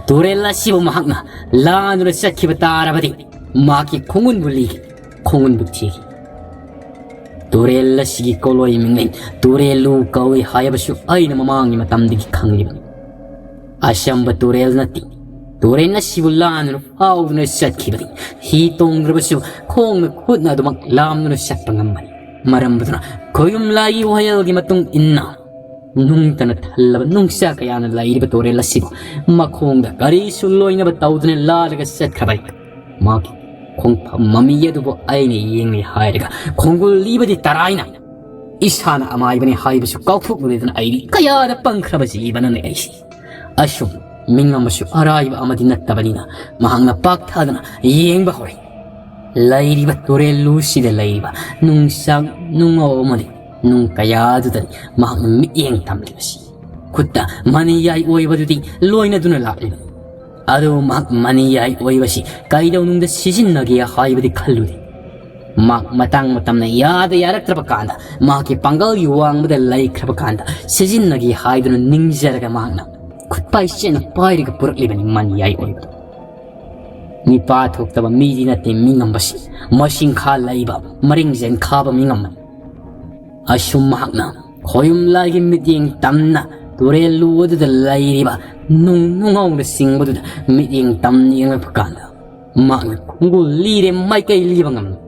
ꯇꯨꯔꯦꯜ ꯑꯁꯤꯕꯨ ꯃꯍꯥꯛꯅ ꯂꯥꯟꯗꯨꯅ ꯆꯠꯈꯤꯕ ꯇꯥꯔꯕꯗꯤ ꯃꯍꯥꯛꯀꯤ ꯈꯣꯡꯒꯨꯟꯕꯨ ꯂꯤꯒꯦ, ꯈꯣꯡꯒꯨꯟꯕꯨ ꯊꯤꯒꯦ꯫ ꯇꯨꯔꯦꯜ ꯑꯁꯤꯒꯤ ꯀꯣꯂꯣꯏ ꯃꯤꯡꯂꯦꯟ ꯇꯨꯔꯦꯜꯂꯨ ꯀꯧꯏ ꯍꯥꯏꯕꯁꯨ ꯑꯩꯅ ꯃꯃꯥꯡꯒꯤ ꯃꯇꯝꯗꯒꯤ ꯈꯪꯂꯤꯕꯅꯤ꯫ ꯑꯆꯝꯕ ꯇꯨꯔꯦꯜ ꯅꯠꯇꯦ꯫ ꯇꯨꯔꯦꯜ ꯑꯁꯤꯕꯨ ꯂꯥꯟꯗꯨꯅ ꯐꯥꯎꯗꯨꯅ ꯆꯠꯈꯤꯕꯅꯤ꯫ ꯍꯤ ꯇꯣꯡꯗ꯭ꯔꯕꯁꯨ ꯈꯣꯡꯅ ꯈꯨꯠꯅ ꯑꯗꯨꯃꯛ ꯂꯥꯝꯗꯨꯅ ꯆꯠꯄ ꯉꯝꯕꯅꯤ꯫ ꯃꯔꯝ ꯑꯗꯨꯅ ꯈꯣꯌꯨꯝ ꯂꯥꯏꯒꯤ ꯋꯥꯌꯦꯜꯒꯤ ꯃꯇꯨꯡ ꯏꯟꯅ ꯅꯨꯡꯇꯅ ꯊꯜꯂꯕ ꯅꯨꯡꯁꯥ ꯀꯌꯥꯅ ꯂꯩꯔꯤꯕ ꯇꯨꯔꯦꯜ ꯑꯁꯤꯕꯨ ꯃꯈꯣꯡꯗ ꯒꯥꯔꯤꯁꯨ ꯂꯣꯏꯅꯕ ꯇꯧꯗꯨꯅ ꯂꯥꯜꯂꯒ ꯆꯠꯈ꯭ꯔꯕꯅꯤ꯫ ꯃꯥꯒꯤ ꯈꯣꯡꯐꯝ ꯃꯃꯤ ꯑꯗꯨꯕꯨ ꯑꯩꯅ ꯌꯦꯡꯂꯤ ꯍꯥꯏꯔꯒ ꯈꯣꯡꯒꯨꯜ ꯂꯤꯕꯗꯤ ꯇꯔꯥꯏꯅ ꯏꯁꯥꯅ ꯑꯃꯥꯏꯕꯅꯤ ꯍꯥꯏꯕꯁꯨ ꯀꯥꯎꯊꯣꯛꯂꯨꯔꯦꯗꯅ ꯑꯩꯗꯤ ꯀꯌꯥꯗ ꯄꯪꯈ꯭ꯔꯕ ꯖꯤꯕꯅꯣꯅꯦ ꯑꯩꯁꯤ꯫ ꯑꯁꯨꯝ ꯃꯤꯉꯝꯕꯁꯨ ꯑꯔꯥꯏꯕ ꯑꯃꯗꯤ ꯅꯠꯇꯕꯅꯤꯅ ꯃꯍꯥꯛꯅ ꯄꯥꯛ ꯊꯥꯗꯅ ꯌꯦꯡꯕ ꯍꯧꯔꯦ꯫ ꯂꯩꯔꯤꯕ ꯇꯨꯔꯦꯜꯂꯨꯁꯤꯗ ꯂꯩꯔꯤꯕ ꯅꯨꯡꯆꯥꯛ ꯅꯨꯡꯉꯧ ꯑꯃꯗꯤ ꯅꯨꯡ ꯀꯌꯥꯗꯨꯗꯅꯤ ꯃꯍꯥꯛꯅ ꯃꯤꯠꯌꯦꯡ ꯊꯝꯂꯤꯕꯁꯤ꯫ ꯈꯨꯠꯇ ꯃꯅꯤꯌꯥꯏ ꯑꯣꯏꯕꯗꯨꯗꯤ ꯂꯣꯏꯅꯗꯨꯅ ꯂꯥꯛꯂꯤꯕꯅꯤ꯫ ꯑꯗꯨ ꯃꯍꯥꯛ ꯃꯅꯤꯌꯥꯏ ꯑꯣꯏꯕꯁꯤ ꯀꯩꯗꯧꯅꯨꯡꯗ ꯁꯤꯖꯤꯟꯅꯒꯦ ꯍꯥꯏꯕꯗꯤ ꯈꯜꯂꯨꯗꯦ꯫ ꯃꯍꯥꯛ ꯃꯇꯥꯡ ꯃꯇꯝꯅ ꯌꯥꯗ ꯌꯥꯔꯛꯇ꯭ꯔꯕ ꯀꯥꯟꯗ, ꯃꯍꯥꯛꯀꯤ ꯄꯥꯡꯒꯜꯒꯤ ꯋꯥꯡꯃꯗ ꯂꯩꯈ꯭ꯔꯕ ꯀꯥꯟꯗ ꯁꯤꯖꯤꯟꯅꯒꯦ ꯍꯥꯏꯗꯨꯅ ꯅꯤꯡꯖꯔꯒ ꯃꯍꯥꯛꯅ ꯈꯨꯠꯄꯥꯏ ꯆꯦꯠꯅ ꯄꯥꯏꯔꯒ ꯄꯨꯔꯛꯂꯤꯕꯅꯤ ꯃꯅꯤꯌꯥꯏ ꯑꯣꯏꯕꯗꯨ꯫ ꯃꯤꯄꯥ ꯊꯣꯛꯇꯕ ꯃꯤꯗꯤ ꯅꯠꯇꯦ ꯃꯤꯉꯝꯕꯁꯤ, ꯃꯁꯤꯡꯈꯥ ꯂꯩꯕ, ꯃꯔꯤꯡ ꯖꯦꯟꯈꯥꯕ ꯃꯤꯉꯝꯕꯅꯤ꯫ ꯑꯁꯨꯝ ꯃꯍꯥꯛꯅ ꯈꯣꯌꯨꯝ ꯂꯥꯏꯒꯤ ꯃꯤꯠꯌꯦꯡ ꯇꯝꯅ ꯇꯨꯔꯦꯜ ꯂꯨ ꯑꯗꯨꯗ ꯂꯩꯔꯤꯕ ꯅꯨꯡ ꯅꯨꯡꯉꯧꯅ ꯆꯤꯡꯕꯗꯨꯗ ꯃꯤꯠꯌꯦꯡ ꯇꯝꯅ ꯌꯦꯡꯂꯛꯄ ꯀꯥꯟꯗ, ꯃꯍꯥꯛꯅ ꯈꯣꯡꯒꯨꯜ ꯂꯤꯔꯦ ꯃꯥꯏꯀꯩ ꯂꯤꯕ ꯉꯝꯂꯝꯃꯤ꯫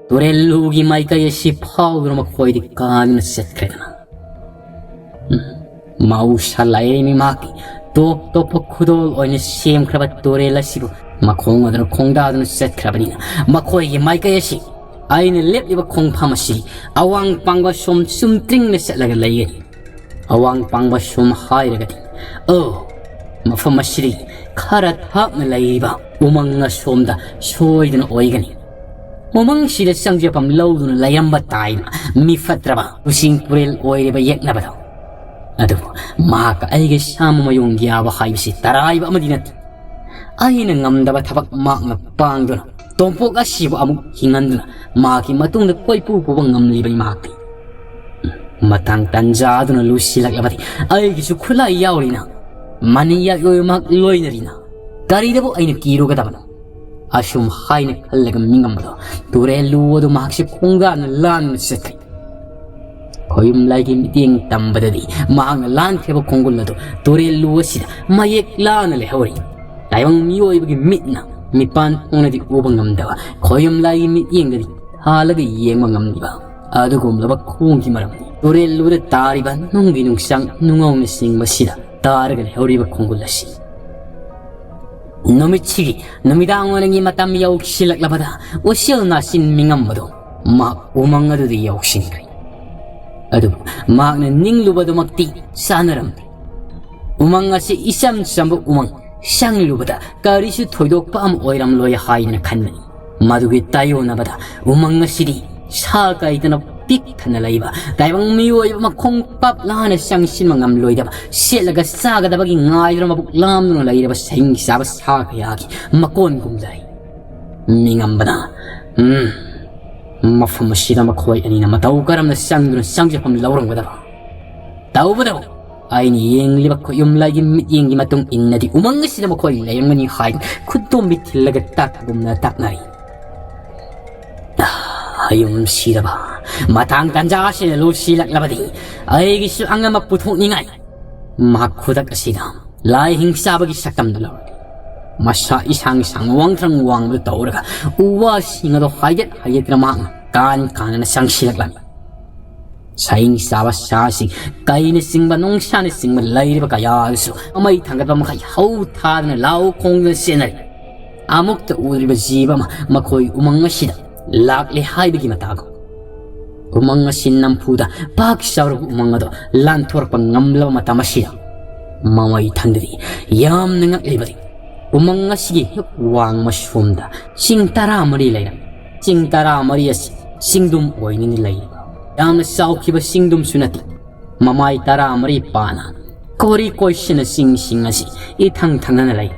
ꯇꯨꯔꯦꯜ ꯂꯨꯒꯤ ꯃꯥꯏꯀꯩ ꯑꯁꯤ ꯐꯥꯎꯗꯨꯅ ꯃꯈꯣꯏꯗꯤ ꯀꯥꯗꯨꯅ ꯆꯠꯈ꯭ꯔꯦꯗꯅ꯫ ꯎꯝ, ꯃꯍꯧꯁꯥ ꯂꯥꯏꯔꯦꯝꯕꯤ ꯃꯍꯥꯛꯀꯤ ꯇꯣꯞ ꯇꯣꯞꯄ ꯈꯨꯗꯣꯜ ꯑꯣꯏꯅ ꯁꯦꯝꯈ꯭ꯔꯕ ꯇꯨꯔꯦꯜ ꯑꯁꯤꯕꯨ ꯃꯈꯣꯡ ꯑꯗꯨꯅ ꯈꯣꯡꯗꯥꯗꯨꯅ ꯆꯠꯈ꯭ꯔꯕꯅꯤꯅ, ꯃꯈꯣꯏꯒꯤ ꯃꯥꯏꯀꯩ ꯑꯁꯤ ꯑꯩꯅ ꯂꯦꯞꯂꯤꯕ ꯈꯣꯡꯐꯝ ꯑꯁꯤ ꯑꯋꯥꯡ ꯄꯥꯡꯕ ꯁꯣꯝ ꯆꯨꯝꯇ꯭ꯔꯤꯡꯅ ꯆꯠꯂꯒ ꯂꯩꯒꯅꯤ꯫ ꯑꯋꯥꯡ ꯄꯥꯡꯕ ꯁꯣꯝ ꯍꯥꯏꯔꯒꯗꯤ, ꯑꯣ, ꯃꯐꯝ ꯑꯁꯤꯗꯒꯤ ꯈꯔ ꯊꯥꯞꯅ ꯂꯩꯔꯤꯕ ꯎꯃꯪ ꯑꯁꯣꯝꯗ ꯁꯣꯏꯗꯅ ꯑꯣꯏꯒꯅꯤ꯫ ꯎꯃꯪꯁꯤꯗ ꯆꯪꯖꯐꯝ ꯂꯧꯗꯨꯅ ꯂꯩꯔꯝꯕ ꯇꯥꯏꯅ ꯃꯤ ꯐꯠꯇ꯭ꯔꯕ ꯎꯆꯤꯡ ꯄꯨꯔꯦꯜ ꯑꯣꯏꯔꯤꯕ ꯌꯦꯛꯅꯕꯗꯣ꯫ ꯑꯗꯨꯕꯨ ꯃꯍꯥꯛꯀ ꯑꯩꯒ ꯁꯥꯃ ꯃꯌꯣꯡ ꯌꯥꯕ ꯍꯥꯏꯕꯁꯤ ꯇꯔꯥꯏꯕ ꯑꯃꯗꯤ ꯅꯠꯇꯦ꯫ ꯑꯩꯅ ꯉꯝꯗꯕ ꯊꯕꯛ ꯃꯍꯥꯛꯅ ꯄꯥꯡꯗꯨꯅ ꯇꯣꯝꯄꯣꯛ ꯑꯁꯤꯕꯨ ꯑꯃꯨꯛ ꯍꯤꯡꯍꯟꯗꯨꯅ ꯃꯍꯥꯛꯀꯤ ꯃꯇꯨꯡꯗ ꯀꯣꯏꯄꯨ ꯄꯨꯕ ꯉꯝꯂꯤꯕꯅꯤ ꯃꯍꯥꯛꯇꯤ꯫ ꯃꯇꯥꯡ ꯇꯟꯖꯥꯗꯨꯅ ꯂꯨꯁꯤꯜꯂꯛꯂꯕꯗꯤ ꯑꯩꯒꯤꯁꯨ ꯈꯨꯠꯂꯥꯏ ꯌꯥꯎꯔꯤꯅ, ꯃꯅꯤ ꯌꯥꯏꯑꯣꯏ ꯃꯍꯥꯛ ꯂꯣꯏꯅꯔꯤꯅ, ꯀꯔꯤꯗꯕꯨ ꯑꯩꯅ ꯀꯤꯔꯨꯒꯗꯕꯅꯣ? ꯑꯁꯨꯝ ꯍꯥꯏꯅ ꯈꯜꯂꯒ ꯃꯤꯉꯝꯕꯗꯣ ꯇꯨꯔꯦꯜ ꯂꯨ ꯑꯗꯨ ꯃꯍꯥꯛꯁꯦ ꯈꯣꯡꯗꯥꯅ ꯂꯥꯟꯅ ꯆꯠꯈ꯭ꯔꯦ꯫ ꯈꯣꯌꯨꯝ ꯂꯥꯏꯒꯤ ꯃꯤꯠꯌꯦꯡ ꯇꯝꯕꯗꯗꯤ ꯃꯍꯥꯛꯅ ꯂꯥꯟꯈ꯭ꯔꯤꯕ ꯈꯣꯡꯒꯨꯜ ꯑꯗꯨ ꯇꯨꯔꯦꯜ ꯂꯨ ꯑꯁꯤꯗ ꯃꯌꯦꯛ ꯂꯥꯅ ꯂꯩꯍꯧꯔꯤ꯫ ꯇꯥꯏꯕꯪ ꯃꯤꯑꯣꯏꯕꯒꯤ ꯃꯤꯠꯅ ꯃꯤꯄꯥꯟ ꯊꯣꯡꯅꯗꯤ ꯎꯕ ꯉꯝꯗꯕ ꯈꯣꯌꯨꯝ ꯂꯥꯏꯒꯤ ꯃꯤꯠꯌꯦꯡꯗꯗꯤ ꯍꯥꯜꯂꯒ ꯌꯦꯡꯕ ꯉꯝꯂꯤꯕ ꯑꯗꯨꯒꯨꯝꯂꯕ ꯈꯣꯡꯒꯤ ꯃꯔꯝꯅꯤ ꯇꯨꯔꯦꯜ ꯂꯨꯗ ꯇꯥꯔꯤꯕ ꯅꯨꯡꯒꯤ ꯅꯨꯡꯁꯥꯡ ꯅꯨꯡꯉꯧꯅꯆꯤꯡꯕꯁꯤꯗ ꯇꯥꯔꯒ ꯂꯩꯍꯧꯔꯤꯕ ꯈꯣꯡꯒꯨꯜ ꯑꯁꯤ꯫ ꯅꯨꯃꯤꯠꯁꯤꯒꯤ ꯅꯨꯃꯤꯗꯥꯡ ꯋꯥꯏꯔꯝꯒꯤ ꯃꯇꯝ ꯌꯧꯁꯤꯜꯂꯛꯂꯕꯗ ꯎꯆꯦꯜ ꯅꯥꯆꯤꯟ ꯃꯤꯉꯝꯕꯗꯣ ꯃꯍꯥꯛ ꯎꯃꯪ ꯑꯗꯨꯗ ꯌꯧꯁꯤꯟꯈ꯭ꯔꯦ꯫ ꯑꯗꯨꯕꯨ ꯃꯍꯥꯛꯅ ꯅꯤꯡꯂꯨꯕꯗꯨꯃꯛꯇꯤ ꯆꯥꯅꯔꯝꯗꯦ꯫ ꯎꯃꯪ ꯑꯁꯤ ꯏꯆꯝ ꯆꯝꯕ ꯎꯃꯪ, ꯆꯪꯂꯨꯕꯗ ꯀꯔꯤꯁꯨ ꯊꯣꯏꯗꯣꯛꯄ ꯑꯃ ꯑꯣꯏꯔꯝꯂꯣꯏ ꯍꯥꯏꯗꯨꯅ ꯈꯟꯕꯅꯤ꯫ ꯃꯗꯨꯒꯤ ꯇꯥꯏꯌꯣꯟꯅꯕꯗ ꯎꯃꯪ ꯑꯁꯤꯗꯤ ꯁꯥ ꯀꯩꯗꯅ ꯄꯤꯛ ꯊꯟꯅ ꯂꯩꯕ ꯇꯥꯏꯕꯪ ꯃꯤꯑꯣꯏꯕ ꯃꯈꯣꯡ ꯄꯥꯞ ꯂꯥꯅ ꯆꯪꯁꯤꯟꯕ ꯉꯝꯂꯣꯏꯗꯕ, ꯁꯦꯠꯂꯒ ꯆꯥꯒꯗꯕꯒꯤ ꯉꯥꯏꯗꯨꯅ ꯃꯕꯨꯛ ꯂꯥꯝꯗꯨꯅ ꯂꯩꯔꯕ ꯁꯍꯤꯡ ꯆꯥꯕ ꯁꯥ ꯀꯌꯥꯒꯤ ꯃꯀꯣꯟꯒꯨꯝ ꯂꯩ꯫ ꯃꯤꯉꯝꯕꯅ, ꯎꯝ, ꯃꯐꯝ ꯑꯁꯤꯗ ꯃꯈꯣꯏ ꯑꯅꯤꯅ ꯃꯇꯧ ꯀꯔꯝꯅ ꯆꯪꯗꯨꯅ ꯆꯪꯖꯐꯝ ꯂꯧꯔꯝꯒꯗꯕ? ꯇꯧꯕꯗꯕꯨ ꯑꯩꯅ ꯌꯦꯡꯂꯤꯕ ꯈꯨꯌꯨꯝꯂꯥꯏꯒꯤ ꯃꯤꯠꯌꯦꯡꯒꯤ ꯃꯇꯨꯡ ꯏꯟꯅꯗꯤ ꯎꯃꯪ ꯑꯁꯤꯗ ꯃꯈꯣꯏ ꯂꯩꯔꯝꯒꯅꯤ ꯍꯥꯏꯗꯨꯅ ꯈꯨꯗꯣꯝꯕꯤ ꯊꯤꯜꯂꯒ ꯇꯥꯛꯄꯒꯨꯝꯅ ꯇꯥꯛꯅꯔꯤ꯫ ꯍꯌꯨꯝ ꯁꯤꯔꯕ, ꯃꯇꯥꯡ ꯇꯥꯟꯖꯥ ꯑꯁꯤꯗ ꯂꯣꯠꯁꯤꯜꯂꯛꯂꯕꯗꯤ ꯑꯩꯒꯤꯁꯨ ꯑꯉꯝꯕ ꯄꯨꯊꯣꯛꯅꯤꯡꯉꯥꯏ꯫ ꯃꯍꯥꯛ ꯈꯨꯗꯛ ꯑꯁꯤꯗ ꯂꯥꯏ ꯍꯤꯡꯆꯥꯕꯒꯤ ꯁꯛꯇꯝꯗꯨ ꯂꯧꯔꯛꯏ꯫ ꯃꯁꯥ ꯏꯁꯥꯡ ꯁꯥꯡ ꯋꯥꯡꯊ꯭ꯔꯪ ꯋꯥꯡꯕꯗꯨ ꯇꯧꯔꯒ ꯎ ꯋꯥꯁꯤꯡ ꯑꯗꯨ ꯍꯥꯏꯗꯠ ꯍꯥꯏꯗꯠꯇꯨꯅ ꯃꯍꯥꯛꯅ ꯀꯥꯟ ꯀꯥꯟꯅꯅ ꯆꯪꯁꯤꯜꯂꯛꯂꯝꯃꯤ꯫ ꯁꯍꯤꯡ ꯆꯥꯕ ꯁꯥꯁꯤꯡ, ꯀꯩꯅꯆꯤꯡꯕ ꯅꯨꯡꯁꯥꯅꯆꯤꯡꯕ ꯂꯩꯔꯤꯕ ꯀꯌꯥ ꯑꯗꯨꯁꯨ ꯃꯃꯩ ꯊꯥꯡꯒꯠꯄ ꯃꯈꯩ ꯍꯧ ꯊꯥꯗꯨꯅ ꯂꯥꯎ ꯈꯣꯡꯗꯨꯅ ꯆꯦꯟꯅꯔꯤ꯫ ꯑꯃꯨꯛꯇ ꯎꯗ꯭ꯔꯤꯕ ꯖꯤꯕ ꯑꯃ ꯃꯈꯣꯏ ꯎꯃꯪ ꯑꯁꯤꯗ ꯂꯥꯛꯂꯦ ꯍꯥꯏꯕꯒꯤ ꯃꯇꯥꯒꯨꯝ꯫ ꯎꯃꯪ ꯑꯁꯤ ꯅꯝꯐꯨꯗ ꯄꯥꯛ ꯆꯥꯎꯔꯕ ꯎꯃꯪ ꯑꯗꯣ ꯂꯥꯟꯊꯣꯔꯛꯄ ꯉꯝꯂꯕ ꯃꯇꯝ ꯑꯁꯤꯗ ꯃꯃꯩ ꯊꯪꯗꯗꯤ ꯌꯥꯝꯅ ꯉꯛꯂꯤꯕꯗꯤ ꯎꯃꯪ ꯑꯁꯤꯒꯤ ꯍꯦꯛ ꯋꯥꯡꯃ ꯁꯣꯝꯗ ꯆꯤꯡ ꯇꯔꯥꯃꯔꯤ ꯂꯩꯔꯝꯃꯤ꯫ ꯆꯤꯡ ꯇꯔꯥꯃꯔꯤ ꯑꯁꯤ ꯆꯤꯡꯗꯨꯝ ꯑꯣꯏꯅꯅ ꯂꯩꯔꯤꯕ ꯌꯥꯝꯅ ꯆꯥꯎꯈꯤꯕ ꯆꯤꯡꯗꯨꯝꯁꯨ ꯅꯠꯇꯦ꯫ ꯃꯃꯥꯏ ꯇꯔꯥꯃꯔꯤ ꯄꯥꯅ ꯀꯣꯔꯤ ꯀꯣꯏꯁꯤꯟꯅ ꯆꯤꯡꯁꯤꯡ ꯑꯁꯤ ꯏꯊꯪ ꯊꯪꯅꯅ ꯂꯩ꯫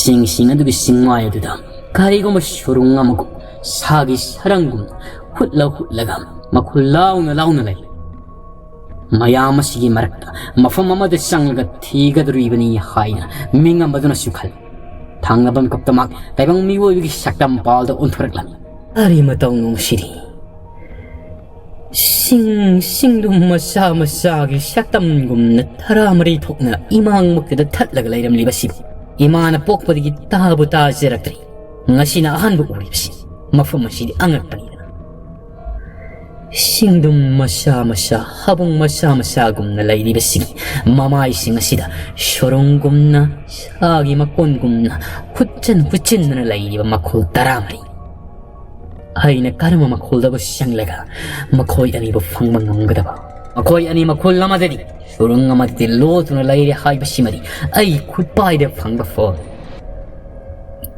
ꯆꯤꯡꯁꯤꯡ ꯑꯗꯨꯒꯤ ꯆꯤꯡꯃꯥꯏ ꯑꯗꯨꯗ ꯀꯔꯤꯒꯨꯝꯕ ꯁꯨꯔꯨꯡ ꯑꯃꯒꯨꯝ ꯁꯥꯒꯤ ꯁꯔꯪꯒꯨꯝ ꯍꯨꯠꯂ ꯍꯨꯠꯂꯒ ꯃꯈꯨꯜ ꯂꯥꯎꯅ ꯂꯥꯎꯅ ꯂꯩ꯫ ꯃꯌꯥꯝ ꯑꯁꯤꯒꯤ ꯃꯔꯛꯇ ꯃꯐꯝ ꯑꯃꯗ ꯆꯪꯂꯒ ꯊꯤꯒꯗꯧꯔꯤꯕꯅꯤ ꯍꯥꯏꯅ ꯃꯤꯉꯝꯕꯗꯨꯅꯁꯨ ꯈꯜꯂꯤ꯫ ꯊꯪꯅꯕ ꯃꯤꯀꯨꯞꯇ ꯃꯍꯥꯛ ꯇꯥꯏꯕꯪ ꯃꯤꯑꯣꯏꯕꯒꯤ ꯁꯛꯇꯝ ꯄꯥꯜꯗ ꯑꯣꯟꯊꯣꯔꯛꯂꯝꯃꯤ꯫ ꯀꯔꯤ ꯃꯇꯧꯅꯣ ꯁꯤꯗꯤ? ꯁꯤꯡ, ꯁꯤꯡꯗꯨꯝ ꯃꯆꯥ ꯃꯆꯥꯒꯤ ꯁꯛꯇꯝꯒꯨꯝꯅ ꯇꯔꯥꯃꯔꯤ ꯊꯣꯛꯅ ꯏꯃꯥꯡꯃꯛꯇꯗ ꯊꯠꯂꯒ ꯂꯩꯔꯝꯂꯤꯕꯁꯤꯕꯨ ꯏꯃꯥꯅ ꯄꯣꯛꯄꯗꯒꯤ ꯇꯥꯕꯨ ꯇꯥꯖꯔꯛꯇ꯭ꯔꯤ꯫ ꯉꯁꯤꯅ ꯑꯍꯥꯟꯕ ꯎꯔꯤꯕꯁꯤ꯫ ꯃꯐꯝ ꯑꯁꯤꯗꯤ ꯑꯉꯛꯄꯅꯤꯗꯅ꯫ ꯁꯤꯡꯗꯨꯝ ꯃꯆꯥ ꯃꯆꯥ, ꯍꯥꯕꯨꯡ ꯃꯆꯥ ꯃꯆꯥꯒꯨꯝꯅ ꯂꯩꯔꯤꯕꯁꯤꯒꯤ ꯃꯃꯥꯏꯁꯤꯡ ꯑꯁꯤꯗ ꯁꯣꯔꯨꯡꯒꯨꯝꯅ, ꯁꯥꯒꯤ ꯃꯀꯣꯟꯒꯨꯝꯅ ꯍꯨꯠꯆꯟ ꯍꯨꯠꯆꯤꯟꯗꯨꯅ ꯂꯩꯔꯤꯕ ꯃꯈꯣꯜ ꯇꯔꯥꯃꯔꯤ꯫ ꯑꯩꯅ ꯀꯔꯝꯕ ꯃꯈꯣꯜꯗꯕꯨ ꯆꯪꯂꯒ ꯃꯈꯣꯏ ꯑꯅꯤꯕꯨ ꯐꯪꯕ ꯉꯝꯒꯗꯕ? ꯃꯈꯣꯏ ꯑꯅꯤ ꯃꯈꯣꯜ ꯑꯃꯗꯗꯤ ꯁꯨꯔꯨꯡ ꯑꯃꯗꯗꯤ ꯂꯣꯠꯇꯨꯅ ꯂꯩꯔꯦ ꯍꯥꯏꯕꯁꯤꯃꯗꯤ ꯑꯩ ꯈꯨꯠꯄꯥꯏꯗ ꯐꯪꯕ ꯐꯣꯜ꯫